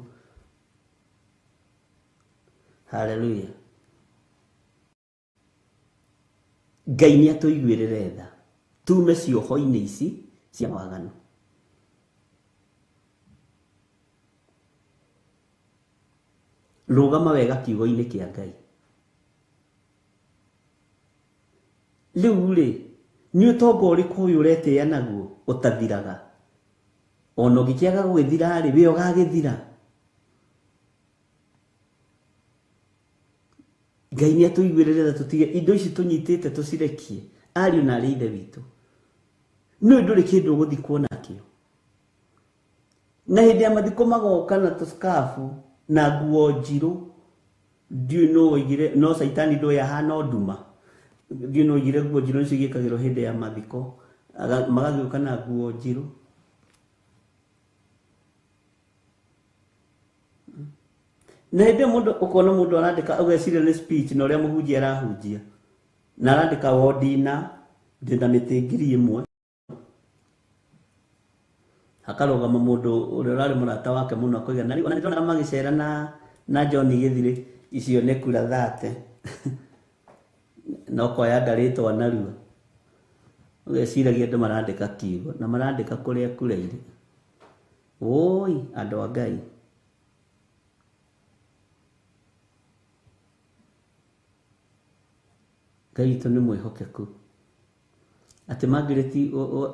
Hallelujah. Ngai nĩ atũiguĩrĩre tha tume cioho-inĩ ici cia waganu. Rũgama wega kiugo-inĩ kĩa Ngai. Rĩu rĩ, nĩ ũtonga ũrĩkũ ũyũ ũretĩĩa naguo ũtathiraga? Ona ũngĩkĩaga gũgĩthira rĩ, wĩ ũgagĩthira. Ngai nĩ atũiguĩrĩre tha tũtige indo ici tũnyitĩte tũcirekie, ariũ na arĩ ithe witũ. Nĩ ndũrĩ kĩndũ ũgũthikwo nakĩo. Na hĩndĩ ya mathiko magoka na tũskafu na nguo njirũ. Ndiũĩ nũ woigire, no caitani ndũĩ ahana o nduma. Ndiũĩ nũ woigire nguo njirũ nĩcio igĩkagĩrwo hĩndĩ ya mathiko. Magagĩũka na nguo njirũ. Na hĩndĩ ĩyo mũndũ ũkona mũndũ arandĩka ũgeciria nĩ speech na ũrĩa mũhunjia arahunjia. Na arandĩka wodi na ndĩna mĩtĩ 1000. Hakarũgama mũndũ ũrĩa ũrarĩ mũrata wake mũno akoiga na rĩu ona nĩndĩronaga magĩcera na John Gĩthirĩ icio nĩ kura thate. Na ũkoya ngarĩtwa narua. Ũgeciragia andũ marandĩka kiugo na marandĩka kũrĩa kura irĩ. Woi andũ a Ngai. Ngai witũ nĩ mwĩhokeku. Atĩ Margaret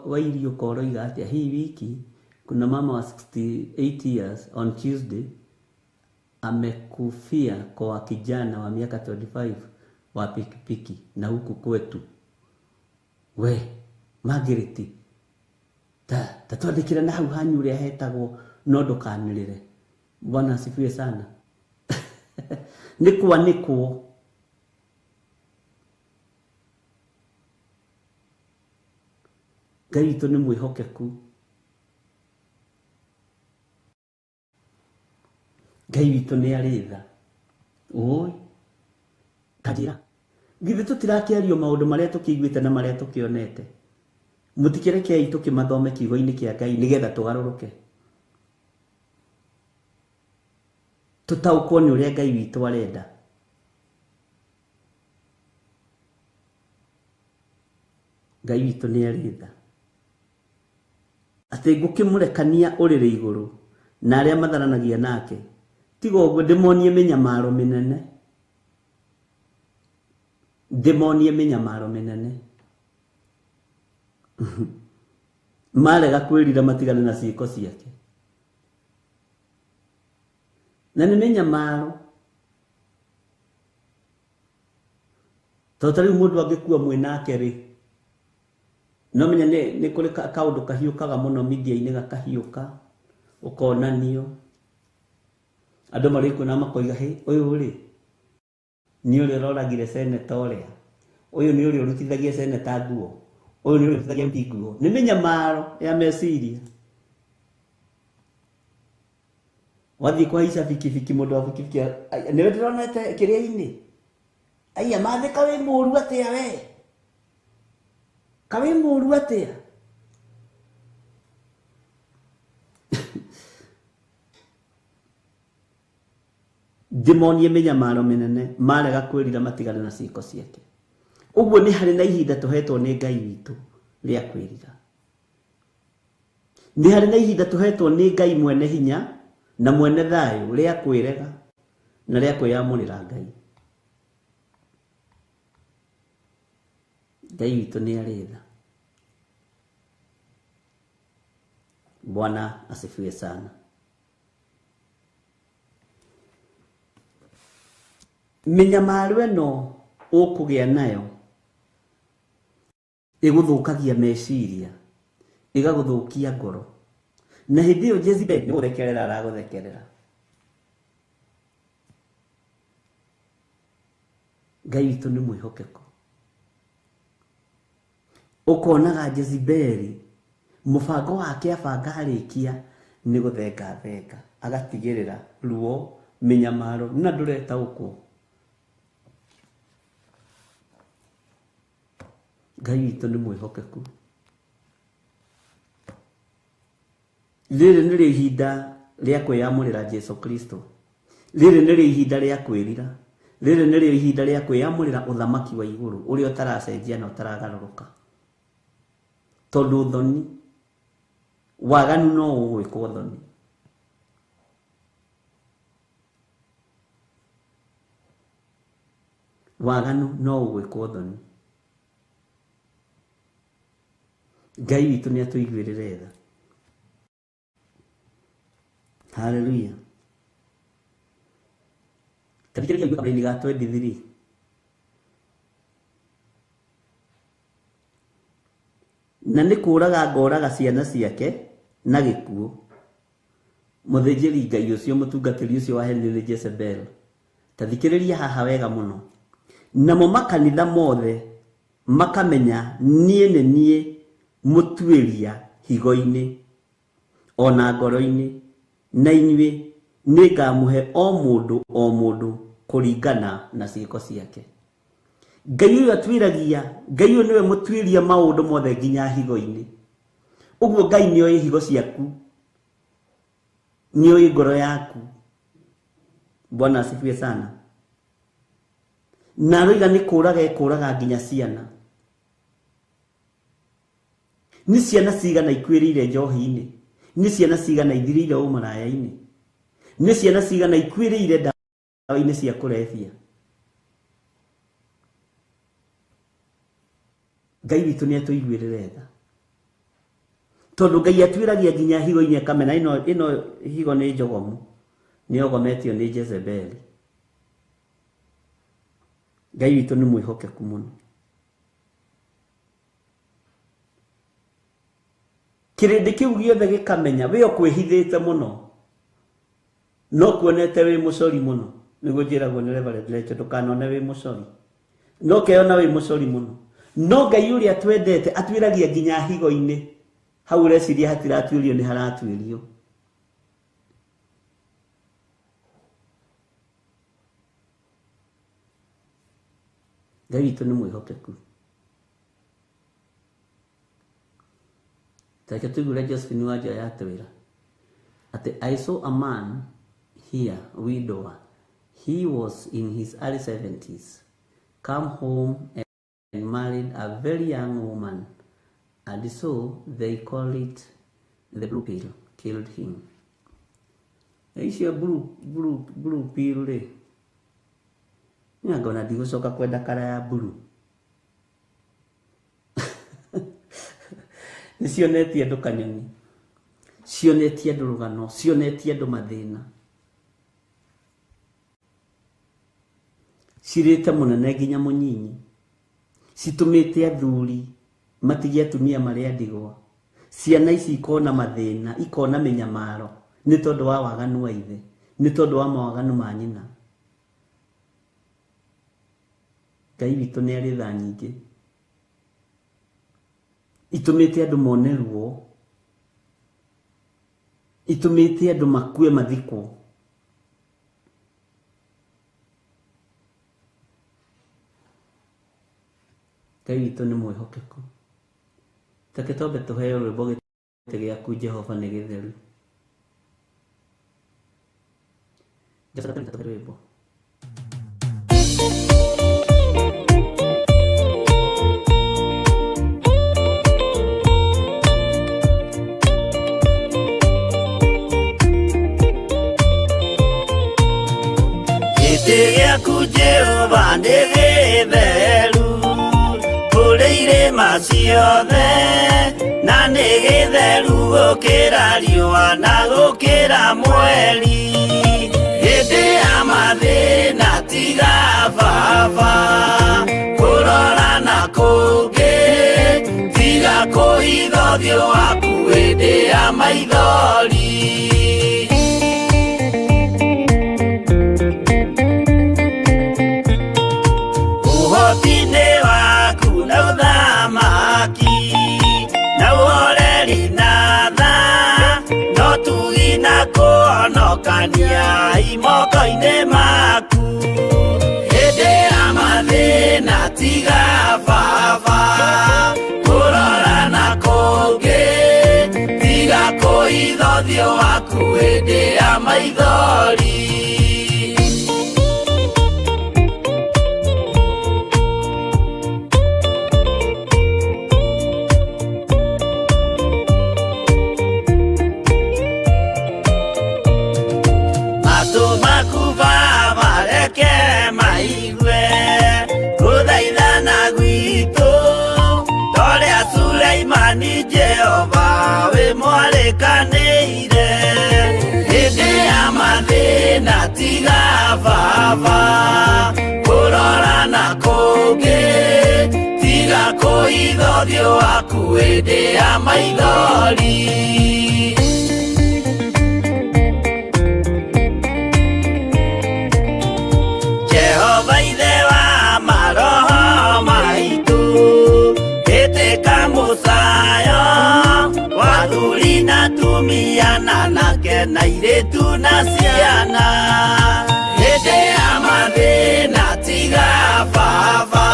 Wairiũ ũroiga atĩa? Hii wiki kuna mama wa 68 years on Tuesday amekufia kwa kijana wa miaka 25 wa pikipiki na huku kwetu. We Margaret, ta twandĩkĩre na hau hanyu ũrĩa hetagwo no ndũkanĩrĩre. Bwana asifiwe sana. Nĩ kwanĩkwo. Ngai witũ nĩ mwĩhokeku. Ngai witũ nĩ arĩ tha. Oi, ta njĩra. Githĩ tũtirakĩario maũndũ marĩa tũkĩiguĩte na marĩa tũkĩonete? Mũtikĩrekei tũkĩmathome kiugo-inĩ kĩa Ngai nĩgetha tũgarũrũke. Tũtaũkwo nĩ ũrĩa Ngai witũ arenda. Ngai witũ nĩ arĩ tha. Atĩ ngũkĩmũrekania ũrĩrĩ igũrũ na arĩa matharanagia nake. Tiga ũguo ndĩmonie mĩnyamaro mĩnene. Ndĩmonie mĩnyamaro mĩnene. Marega kwĩrira matigane na ciĩko ciake. Na nĩ mĩnyamaro. Tondũ ta rĩu mũndũ angĩkua mwĩ nake rĩ, No menya nĩ kũrĩ kaũndũ kahiũkaga mũno media-inĩ gakahiũka ũkonanio andũ marĩ kuona makoiga hĩ ũyũ rĩ nĩ ũrĩa ũroragire seneta ũrĩa ũyũ nĩ ũrĩa ũrutithagia seneta nguo ũyũ nĩ ũrĩa ũrutithagia MP nguo. Nĩ mĩnyamaro ya meciria. Wathiĩ kũhaica bikibiki mũndũ wa bikibiki nĩwe ndĩronete kĩrĩa-inĩ aiya mathĩ ka wĩ mũru atĩa we ka wĩ mũru atĩa. Ndĩmonie mĩnyamaro mĩnene marega kwĩrira matigane na ciĩko ciake. Ũguo nĩ harĩ na ihinda tũhetwo nĩ Ngai witũ rĩa kwĩrira. Nĩ harĩ na ihinda tũhetwo nĩ Ngai mwene hinya na mwene thayũ rĩa kwĩrega na rĩa kwĩyamũrĩra Ngai. Ngai witũ nĩ arĩ tha. Bwana asifiwe sana. Mĩnyamaro ĩno ũkũgĩa nayo ĩgũthũkagia meciria, ĩgagũthũkia ngoro. Na hĩndĩ ĩyo Jezebel nĩ gũthekerera aragũthekerera. Ngai witũ nĩ mwĩhokeku. Ũkonaga Jezebeli mũbango wake abanga arĩkia nĩ gũthenga thenga, agatigĩrĩra ruo, mĩnyamaro na ndũretaũkwo. Ngai witũ nĩ mwĩhokeku. Rĩrĩ nĩrĩo ihinda rĩa kwĩyamũrĩra Jesu Kristo. Rĩrĩ nĩrĩo ihinda rĩa kwĩrira. Rĩrĩ nĩrĩo ihinda rĩa kwĩyamũrĩra ũthamaki wa igũrũ ũrĩa ũtaracenjia na ũtaragarũrũka. Tondũ thoni waganu no ũgwĩkwo thoni. Waganu no ũgwĩkwo thoni. Ngai witũ nĩ atũiguĩrĩre tha. Haleluya. Tathikĩrĩria ũigue kabaini ga 23. Na nĩ kũũraga ngoraga ciana ciake na gĩkuũ. Mũthĩnjĩri Ngai ũcio mũtungatĩri ũcio wa Henry Jezebel. Tathikĩrĩria haha wega mũno. Namo makanitha mothe makamenya niĩ nĩ niĩ mũtuĩria higo-inĩ ona ngoro-inĩ, na inyuĩ nĩngamũhe o mũndũ kũringana na ciĩko ciake. Ngai ũyũ atuĩragia, Ngai ũyũ nĩwe mũtuĩria maũndũ mothe nginya higo-inĩ. Ũguo Ngai nĩoĩ higo ciaku, nĩoĩ ngoro yaku. Bwana asifiwe sana. Na aroiga nĩ kũraga ekũraga nginya ciana. Nĩ ciana cigana ikuĩrĩire njohi-inĩ, nĩ ciana cigana ithirĩire ũmaraya-inĩ, nĩ ciana cigana ikuĩrĩire ndawa-inĩ cia kũrebia. Ngai witũ nĩ atũiguĩrĩre tha. Tondũ Ngai atuĩragia nginya higo-inĩ akamena ĩno higo nĩ njogomu, nĩ ogometio nĩ Jezebeli. Ngai witũ nĩ mwĩhokeku mũno. Kĩrĩndĩ kĩu gĩothe gĩkamenya we ũkwĩhithĩte mũno, no kuonete wĩ mũcori mũno. Nĩguo njĩragwo nĩ Reverend Rachel, ndũkanone wĩ mũcori, no keyona wĩ mũcori mũno. No Ngai ũrĩa twendete atuĩragia nginya higo-inĩ. Hau ũreciria hatiratuĩrio nĩ haratuĩrio. Ngai witũ nĩ mwĩhokeku. Take tũigue ũrĩa Josephine Wanjoya atwĩra atĩ I saw a man here, widower. He was in his early 70s, come home and married a very young woman, and so they call it the blue pill, killed him. Icio blue pill rĩ, niĩ ngona ndigũcoka kwenda kara ya blue. Nĩ cionetie andũ kanyoni, cionetie andũ rũgano, cionetie andũ mathĩna. Cirĩte mũnene nginya mũnyinyi, citũmĩte athuri Matige atumia marĩ a ndigwa. Ciana ici ikona mathĩna, ikona mĩnyamaro nĩ tondũ wa waganu wa ithe, nĩ tondũ wa mawaganu ma nyina. Ngai witũ nĩ arĩ tha nyingĩ itũmĩte andũ mone ruo, itũmĩte andũ makue mathikwo. Ngai witũ nĩ mwĩhokeku. Reke twambe tũheo rwĩmbo gĩtĩ gĩaku Jehova nĩ gĩtheru. Rwĩmbo. Gĩtĩ gĩaku Jehova nĩ gĩtheru kũrĩ irĩma ciothe, na nĩ gĩtheru gũkĩra riũa na gũkĩra mweri. Hĩndĩ ya mathĩna tiga baba kũrora na kũngĩ, tiga kũhitha ũthiũ waku hĩndĩ ya maithori. Ũhoti-inĩ waku na ũthamaki na ũhoreri na tha, no tugi na kũhonokania imoko-inĩ maku. Hĩndĩ ya mathĩna tiga baba kũrora na kũngĩ, tiga kũhitha ũthiũ waku hĩndĩ ya maithori. Matũ maku Baba reke maigue gũthaithana gwitũ, torĩa Suleimani Jehova wĩ mwarĩkanĩire. Hĩndĩ ya mathĩna tiga baba kũrora na kũngĩ, tiga kũhitha ũthiũ waku hĩndĩ ya maithori. Jehova ithe wa maroho maitũ, ĩtĩka mũcayo wa athuri na atumia na anake na airĩtu na ciana. Hĩndĩ ya mathĩna tiga baba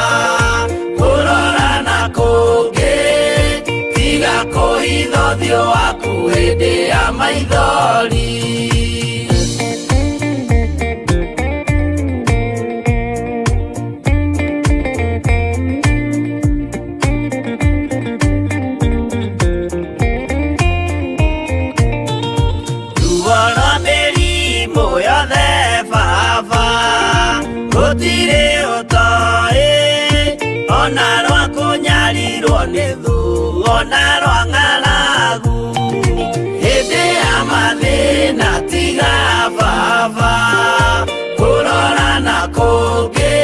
kũrora na kũngĩ, tiga kũhitha ũthiũ waku hĩndĩ ya maithori. Ruo rwa mĩrimũ yothe baba gũtirĩ ũtoĩ, ona rwa kũnyarirwo nĩ thũ, ona rwa ng'aragu. Hĩndĩ ya mathĩna tiga baba kũrora na kũngĩ,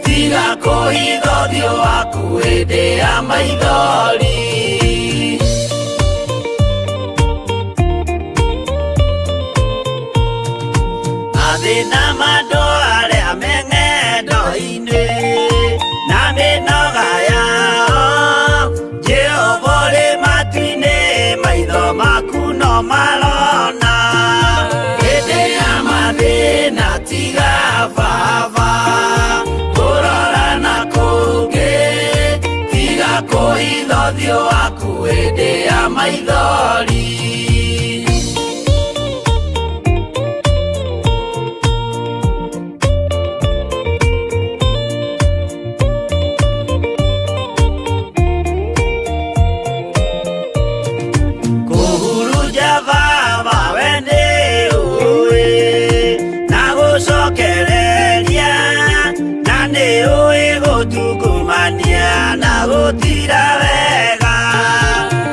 tiga kũhitha ũthiũ waku hĩndĩ ya maithori. Mathĩna ma andũ arĩa me ng'endo-inĩ na mĩnoga yao, Jehova ũrĩ matu-inĩ, maitho maku no marona. Hĩndĩ ya mathĩna tiga baba kũrora na kũngĩ, tiga kũhitha ũthiũ waku hĩndĩ ya maithori. Kũhurunja baba we nĩ ũĩ, na gũcokereria, na nĩ ũĩ gũtungumania na gũtira wega.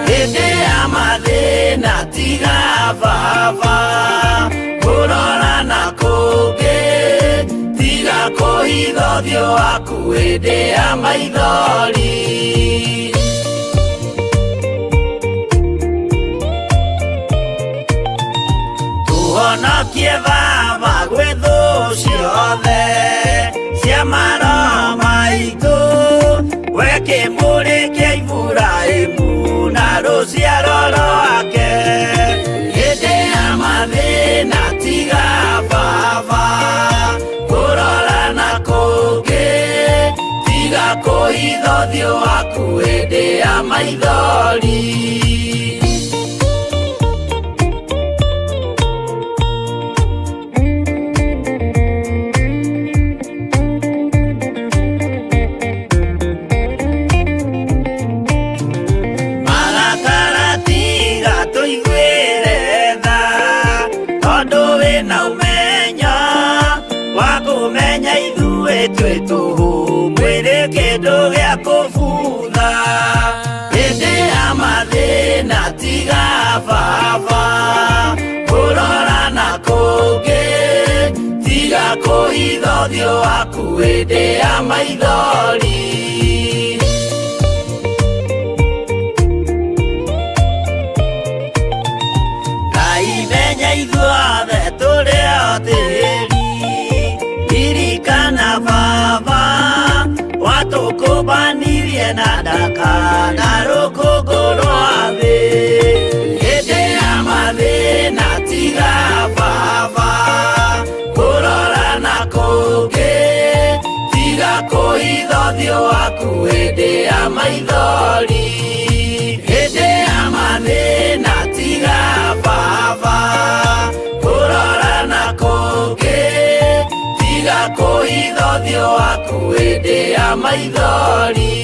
Hĩndĩ ya mathĩna tiga baba kũrora na kũngĩ, tiga kũhitha ũthiũ waku hĩndĩ ya maithori. We kĩmũrĩ kĩa Iburahĩmu na rũciaro rwake. Hĩndĩ ya mathĩna tiga baba kũrora na kũngĩ, tiga kũhitha ũthiũ waku hĩndĩ ya maithori. Marakara tiga tũiguĩre tha, tondũ wĩna ũmenyo wa kũmenya ithuĩ twĩ tũhũ, mwĩrĩ kĩndũ gĩa kũbutha. Hĩndĩ ya mathĩna tiga baba kũrora na kũngĩ, tiga kũhitha ũthiũ waku hĩndĩ ya maithori. Ngai menya ithuothe tũrĩ o tĩri, ririkana baba watũkũmbanirie na ndaka na rũkũngũ rwa thĩ. Hĩndĩ ya mathĩna tiga baba kũrora na kũngĩ, tiga kũhitha ũthiũ waku hĩndĩ ya maithori. Hĩndĩ ya mathĩna tiga baba kũrora na kũngĩ, tiga kũhitha ũthiũ waku hĩndĩ ya maithori.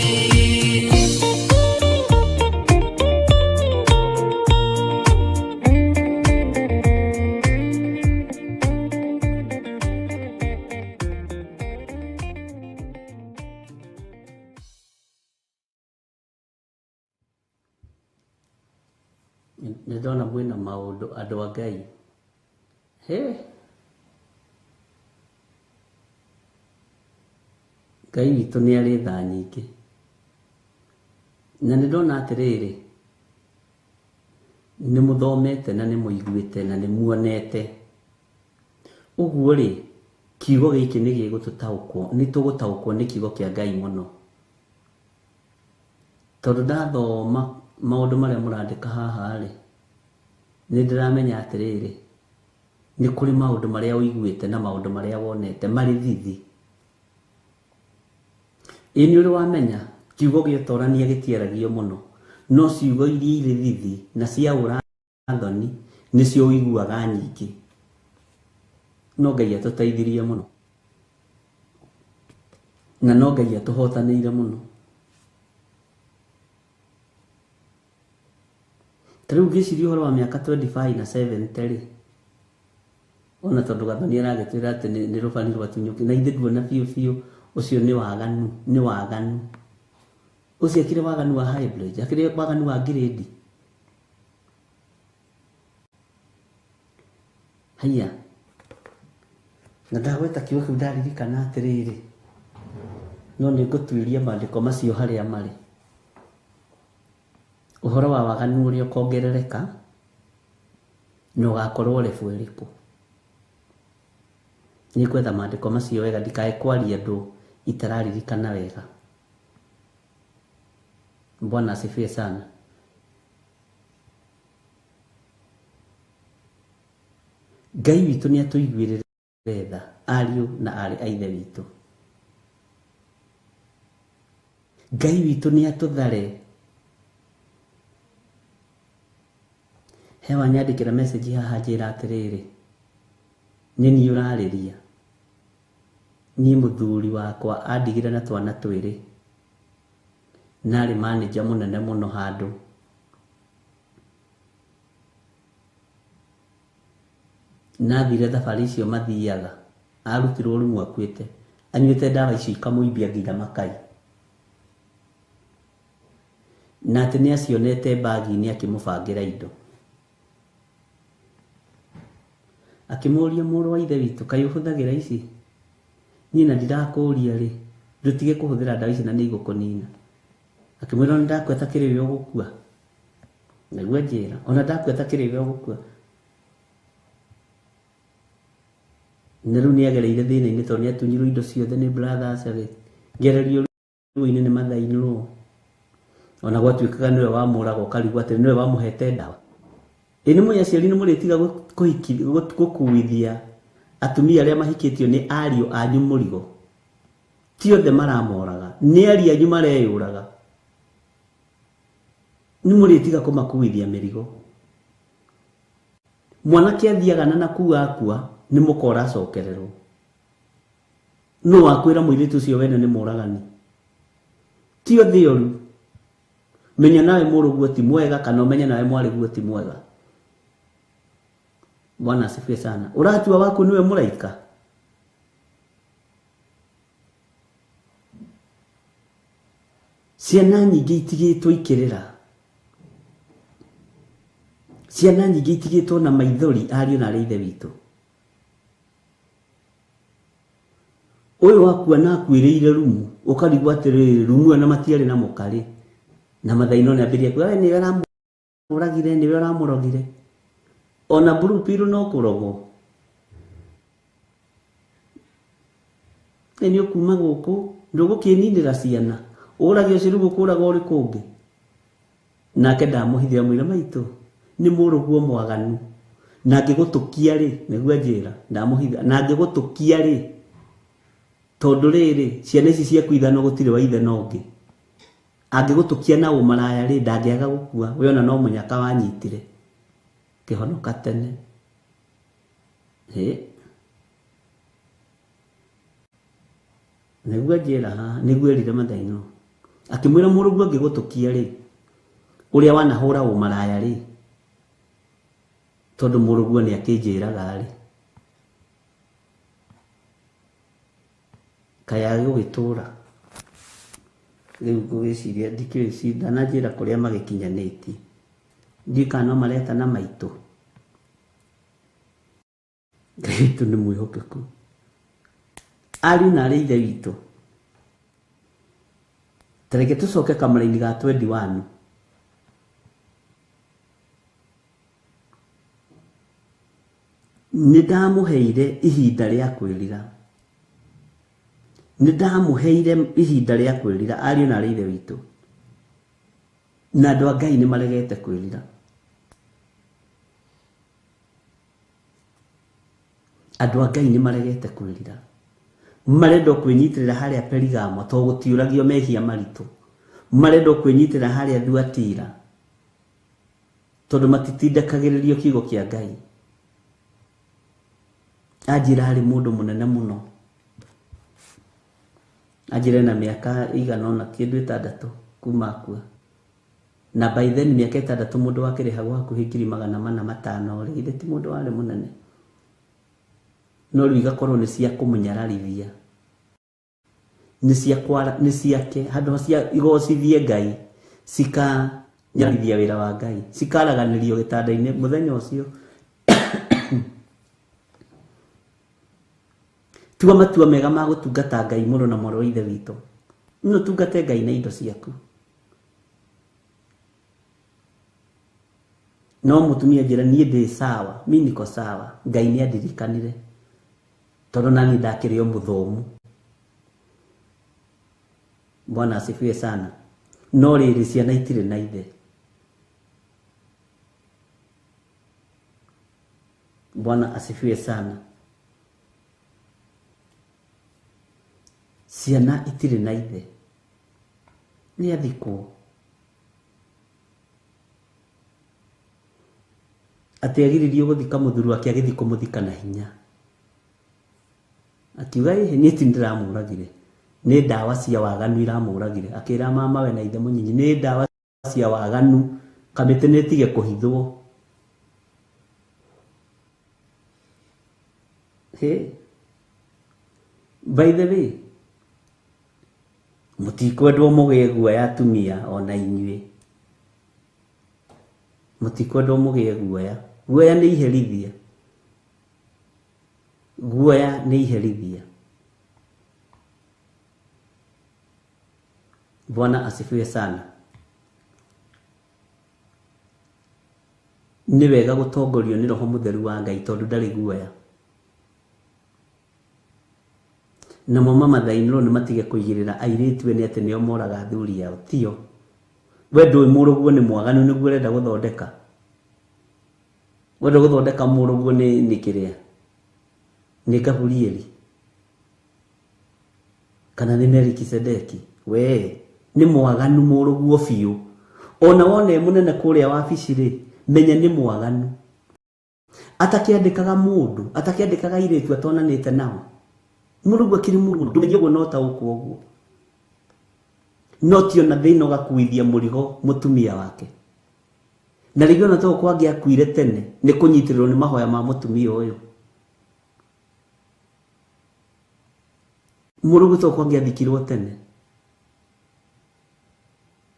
Nĩ ndona mwĩna maũndũ andũ a Ngai. He Ngai witũ nĩ arĩ tha nyingĩ. Na nĩ ndona atĩrĩrĩ, nĩ mũthomete na nĩ mũiguĩte na nĩ muonete. Ũguo rĩ, kiugo gĩkĩ nĩ gĩgũtũtaũkwo, nĩ tũgũtaũkwo nĩ kiugo kĩa Ngai mũno. Tondũ ndathoma maũndũ marĩa mũrandĩka haha rĩ, nĩ ndĩramenya atĩrĩrĩ, nĩ kũrĩ maũndũ marĩa ũiguĩte na maũndũ marĩa wonete marĩ thithi. Ĩ nĩ ũrĩ wamenya kiugo gĩotorania gĩtiaragio mũno, no ciugo iria irĩ thithi na cia ũra-thoni nĩcio ũiguaga nyingĩ. No Ngai atũteithirie mũno, na no Ngai atũhotanĩire mũno. Ta rĩu ngĩciria ũhoro wa mĩaka 25 na 70 rĩ, ona tondũ Gathoni aragĩtwĩra atĩ nĩ rũbani rwatunyũki, na ithe nduona biũ biũ ũcio nĩ waganu, nĩ waganu. Ũcio akĩrĩ waganu wa hybrid, akĩrĩ waganu wa grade. Haiya, na ndagweta kiugo kĩu ndaririkana atĩrĩrĩ, no nĩ ngũtuĩria maandĩko macio harĩa marĩ. Ũhoro wa waganu ũrĩa ũkongerereka na ũgakorwo level ĩrĩkũ. Nĩ ngwetha maandĩko macio wega ndikae kwaria andũ itararirikana wega. Bwana asifiwe sana. Ngai witũ nĩ atũiguĩrĩre tha, ariũ na aarĩ a Ithe witũ. Ngai witũ nĩ atũthare. He wanyandĩkĩra message haha njĩra atĩrĩrĩ, nĩ niĩ ũrarĩria. Niĩ mũthuri wakwa andigire na twana twĩrĩ. Narĩ manager mũnene mũno handũ. Nathire thabarĩ icio mathiaga, arutirwo rumu akuĩte, anyuĩte ndawa icio ikamũimbia nginya makai. Na atĩ nĩ acionete bagi-inĩ akĩmũbangĩra indo. Akĩmũria mũrũ wa ithe witũ, kaĩ ũhũthagĩra ici? Niĩ na ndirakũria rĩ, ndũtige kũhũthĩra ndawa ici na nĩ igũkũnina. Akĩmwĩra ona ndakua ta kĩrĩ we ũgũkua. Naguo njĩra, ona ndakua ta kĩrĩ we ũgũkua. Na rĩu nĩ agereire thĩna-inĩ tondũ nĩ atunyirwo indo ciothe nĩ brothers, agĩgererio Ruo-inĩ nĩ mathainirwo ona gwatuĩkaga nĩwe wamũraga ũkarigwo atĩ nĩwe wamũhete ndawa. Ĩ nĩ mũĩ aciari nĩ mũrĩtiga gũkuithia atumia arĩa mahikĩtio nĩ ariũ anyu mũrigo. Ti othe maramoraga, nĩ ariũ anyu mareyũraga. Nĩ mũrĩtiga kũmakuithia mĩrigo. Mwanake athiaga na nakuu akua nĩ mũka ũracokererwo. Nũ wakwĩra mũirĩtu ũcio wene nĩ mũragani? Ti othe oru. Menya nawe mũrũguo ti mwega kana ũmenye nawe mwarĩguo ti mwega. Bwana asifiwe sana. Ũratua waku nĩwe mũraika? Ciana nyingĩ itigĩtwo ikĩrĩra. Ciana nyingĩ itigĩtwo na maithori ariũ na arĩ ithe witũ. Ũyũ akua na akuĩrĩire rumu, ũkarigwo atĩrĩrĩ, rumu ĩyo na matiarĩ na mũkarĩ. Na mathaino nĩ ambĩrĩria kuga, we nĩwe ũramũragire, nĩwe ũramũrogire. Ona blue pill no kũrogwo. Ĩ nĩ ũkuma gũkũ, ndũgũkĩninĩra ciana. Ũrage ũcio rĩu ũkũraga ũrĩ kũngĩ. Nake ndamũhithire amwĩra maitũ, nĩ mũrũguo mwaganu. Na angĩgũtũkia rĩ, nĩguo anjĩra, ndamũhitha, na angĩgũtũkia rĩ, tondũ rĩrĩ, ciana ici ciaku ithano gũtirĩ wa ithe na ũngĩ. Angĩgũtũkia na ũmaraya rĩ, ndangĩaga gũkua, we ona no mũnyaka wanyitire. Kĩhonoka tene. Hĩ. Nĩguo anjĩra haha, nĩguo erire Mathaino. Akĩmwĩra mũrũguo angĩgũtũkia rĩ, ũrĩa wanahũra ũmaraya rĩ, tondũ mũrũguo nĩ akĩnjĩraga rĩ, kaĩ agũgĩtũra. Rĩu ngũgĩciria ndikĩũĩ ndananjĩra kũrĩa magĩkinyanĩtie. Ndiũĩ kana no maretana maitũ. Ngai witũ nĩ mwĩhokeku. Ariũ na arĩ ithe witũ. Ta reke tũcoke kamũraini ga 21. Nĩ ndamũheire ihinda rĩa kwĩrira. Nĩ ndamũheire ihinda rĩa kwĩrira, ariũ na arĩ ithe witũ. Na andũ a Ngai nĩ maregete kwĩrira. Andũ a Ngai nĩ maregete kwĩrira. Marenda o kwĩnyitĩrĩra harĩa Perigamo tondũ gũtiũragio mehia maritũ. Marenda o kwĩnyitĩrĩra harĩa Thuatira tondũ matitindĩkagĩrĩrio kiugo kĩa Ngai. Anjĩra arĩ mũndũ mũnene mũno. Anjĩra ena mĩaka ĩigana ũna kĩndũ ĩtandatũ kuma akua. Na by then mĩaka ĩtandatũ mũndũ wakĩrĩhagwo hakuhĩ ngiri magana mana matano rĩ, githĩ ti mũndũ warĩ mũnene? No rĩu igakorwo nĩ cia kũmũnyararithia. Nĩ cia kwara, nĩ ciake, handũ ha cia igocithie Ngai, cikanyararithia wĩra wa Ngai, cikaraganĩrio gĩtanda-inĩ mũthenya ũcio. Tua matua mega ma gũtungata Ngai mũrũ na mwarĩ wa Ithe witũ. No ũtungate Ngai na indo ciaku. No mũtumia njĩra niĩ ndĩ sawa, mi niko sawa, Ngai nĩ andirikanire. Tondũ nani ndakĩrĩ o mũthomu. Bwana asifiwe sana. No rĩrĩ ciana itirĩ na ithe. Bwana asifiwe sana. Ciana itirĩ na ithe. Nĩ athikwo. Atĩ agiririo gũthika mũthuri wake agĩthiĩ kũmũthika na hinya. Akiuga ĩhĩ niĩ ti ndĩramũragire. Nĩ ndawa cia waganu iramũragire. Akĩra mamawe na ithe mũnyinyi nĩ ndawa cia waganu kamĩtĩ nĩ ĩtige kũhithwo. Hey. By the way, mũtikwendwo mũgĩe guoya atumia ona inyuĩ. Mũtikwendwo mũgĩe guoya. Guoya nĩ iherithia. Guoya nĩ iherithia. Bwana asifiwe sana. Nĩ wega gũtongorio nĩ Roho Mũtheru wa Ngai tondũ ndarĩ guoya. Namo mamathainĩrwo nĩ matige kũigĩrĩra airĩtu ene atĩ nĩo moraga athuri ao. Tio. We ndũĩ mũrũguo nĩ mwaganu nĩguo ũrenda gũthondeka. Wenda gũthondeka mũrũguo nĩ kĩrĩa? Nĩ Gaburieli? Kana nĩ Melikisedeki? We nĩ mwaganu mũrũguo biũ. Ona wona e mũnene kũrĩa wabici rĩ, menya nĩ mwaganu. Atakĩandĩkaga mũndũ, atakĩandĩkaga airĩtu atonanĩte nao. Mũrũguo akĩrĩ mũndũ, ndũmenye ũguo no ta ũkũ ũguo. No ti ona thĩna ũgakuithia mũrigo mũtumia wake. Na rĩngĩ ona to kwangĩ akuire tene nĩ kũnyitĩrĩrwo nĩ mahoya ma mũtumia ũyũ. Mũrũguo to kwangĩ athikirwo tene.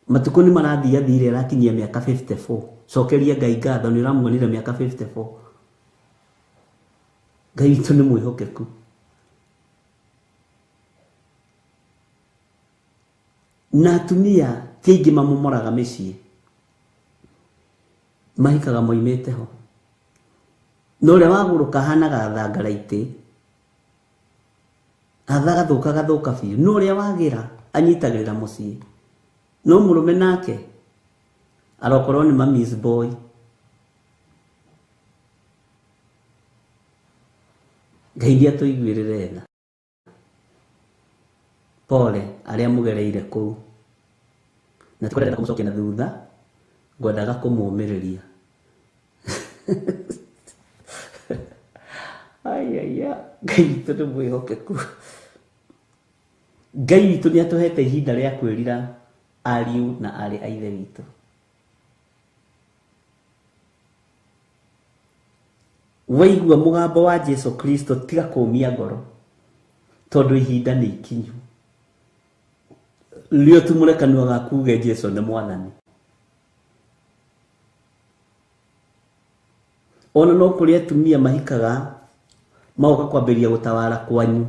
Matukũ nĩ marathiĩ athire arakinyia mĩaka 54. Cokeria Ngai ngatho nĩ ũramuonire mĩaka 54. Ngai witũ nĩ mwĩhokeku. Na atumia ti aingĩ mamomoraga mĩciĩ. Mahikaga moimĩte ho. Na ũrĩa wagũrũka ahanaga thangaraitĩ. Athagathũka gathũka biũ. No ũrĩa wagĩra anyitagĩrĩra mũciĩ. No mũrũme nake arokorwo nĩ mamiss boy. Ngai nĩ atũiguĩrĩre tha. Pole arĩa mũgereire kũu. Na tikwendaga kũmũcokia na thutha, ngwendaga kũmũmĩrĩria. Ai ai ai, Ngai witũ nĩ mwĩhokeku. Ngai witũ nĩ atũhete ihinda rĩa kwĩrira ariũ na aarĩ a Ithe witũ. Waigua mũgambo wa Jesu Kristo tiga kũmia ngoro, tondũ ihinda nĩ ikinyu. Rĩo tumũre kanua gaku uge Jesu nĩ Mwathani. Ona no kũrĩ atumia mahikaga magoka kwambĩrĩria gũtawara kwanyu.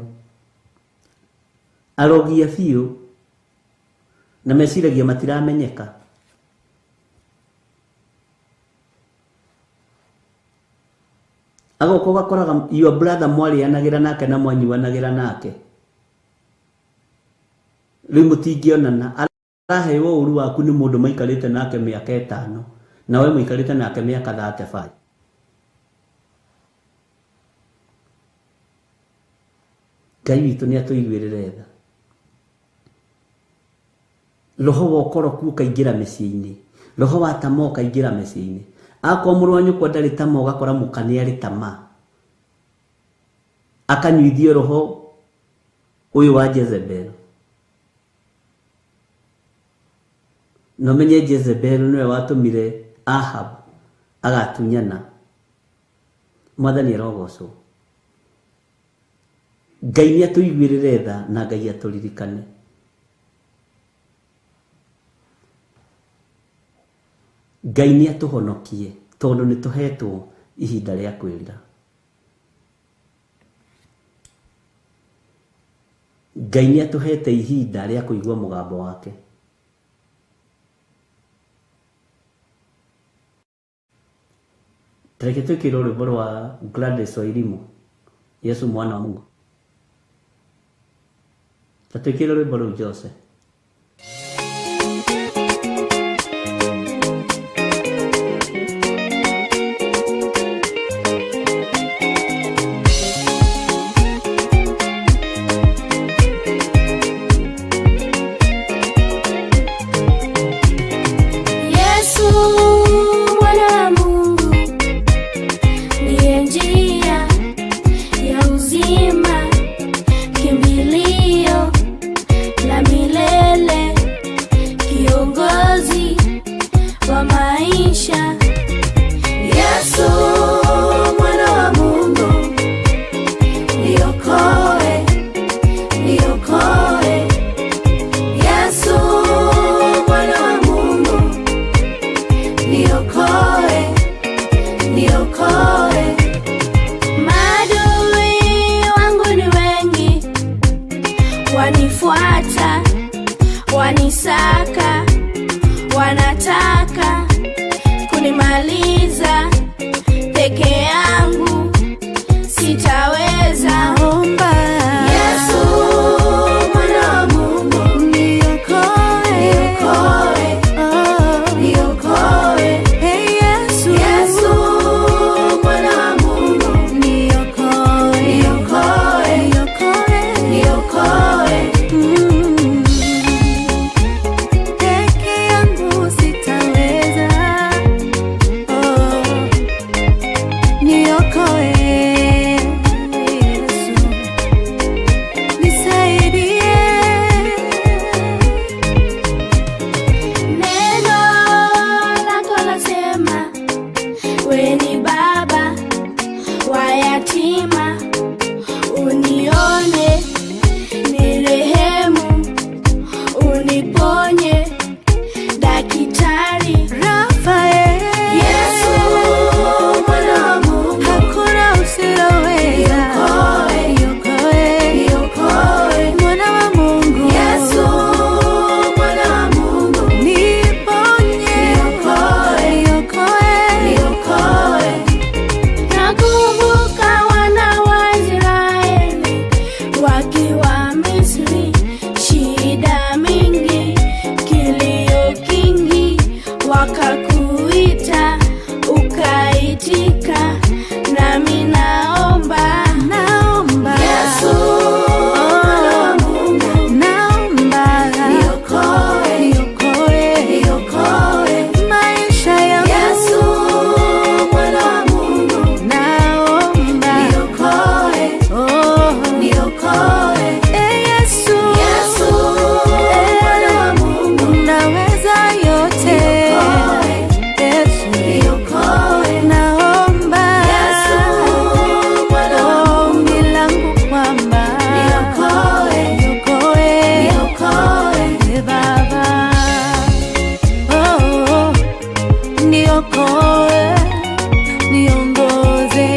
Arogia biũ na meciragia matiramenyeka. Agoka ũgakoraga your brother mwarĩanagĩra nake na mwanyuanagĩra nake. Rĩu mũtingĩonana. Araheo ũru waku nĩ mũndũ maikarĩte nake mĩaka 5 na we mũikarĩte nake mĩaka 35. Ngai witũ nĩ atũiguĩrĩre tha. Roho wa ũkoroku ũkaingĩra mĩciĩ-inĩ. Roho wa tamaa ũkaingĩra mĩciĩ-inĩ. Akorwo mũrũ wa nyũkwa ndarĩ tamaa ũgakora mũka nĩ arĩ tamaa. Akanyuithio roho ũyũ wa Jezebel. No menye Jezebel nĩwe watũmire Ahab agatunyana. Mwathani arogocwo. Ngai nĩ atũiguĩrĩre tha na Ngai atũririkane. Ngai nĩ atũhonokie tondũ nĩ tũhetwo ihinda rĩa kwĩrira. Ngai nĩ atũhete ihinda rĩa kũigua mũgambo wake. Tareke twĩkĩrwo rwĩmbo rwa Gladys Wairimu, Yesu mwana wa Mungu. Ta twĩkĩre rwĩmbo rũu Jose. Yesu mwana wa Mungu ndiye njia ya uzima, kimbilio la milele, kiongozi wa maisha. Yesu mwana wa Mungu niokoe, niokoe. Yesu mwana wa Mungu niokoe, niokoe. Maadui wangu ni wengi, wanifuata, wanisaka, wanataka kunimaliza. Peke yangu sitaweza. Yesu Niponye Daktari Rafael. Yesu mwana wa Mungu, Hakuna usiloweza. Niokoe. Niokoe. Niokoe. Mwana wa Mungu. Yesu mwana wa Mungu, Niponye. Niokoe. Niokoe. Niokoe. Nakumbuka wana wa Israeli wakiwa Misri, shida mingi, kilio kingi, wakakuita ukaitika, nami naomba Naomba. Yesu mwana wa Mungu, Naomba. niokoe, Niokoe. niokoe. Maisha yangu. Yesu mwana wa Mungu, Naomba. niokoe, Oh. niokoe. Eh, Yesu. Yesu mwana wa Mungu, Unaweza yote. Niokoe. Yesu. niokoe. Naomba. Yesu mwana wa Mungu, Ombi langu kwamba niokoe, niokoe. niokoe. Eh, Baba. Oh, oh. Niokoe, niongoze.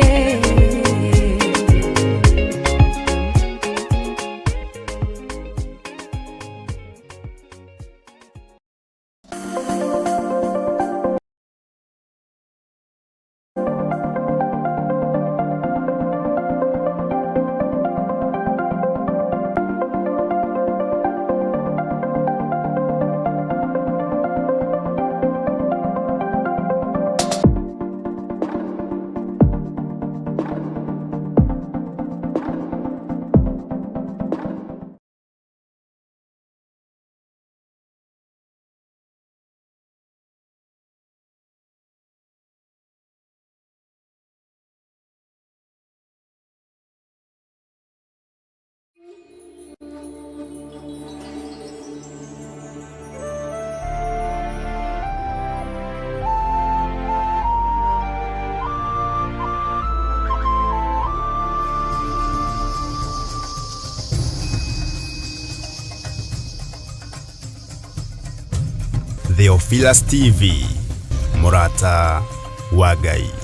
Theophilus TV, Murata wa Ngai.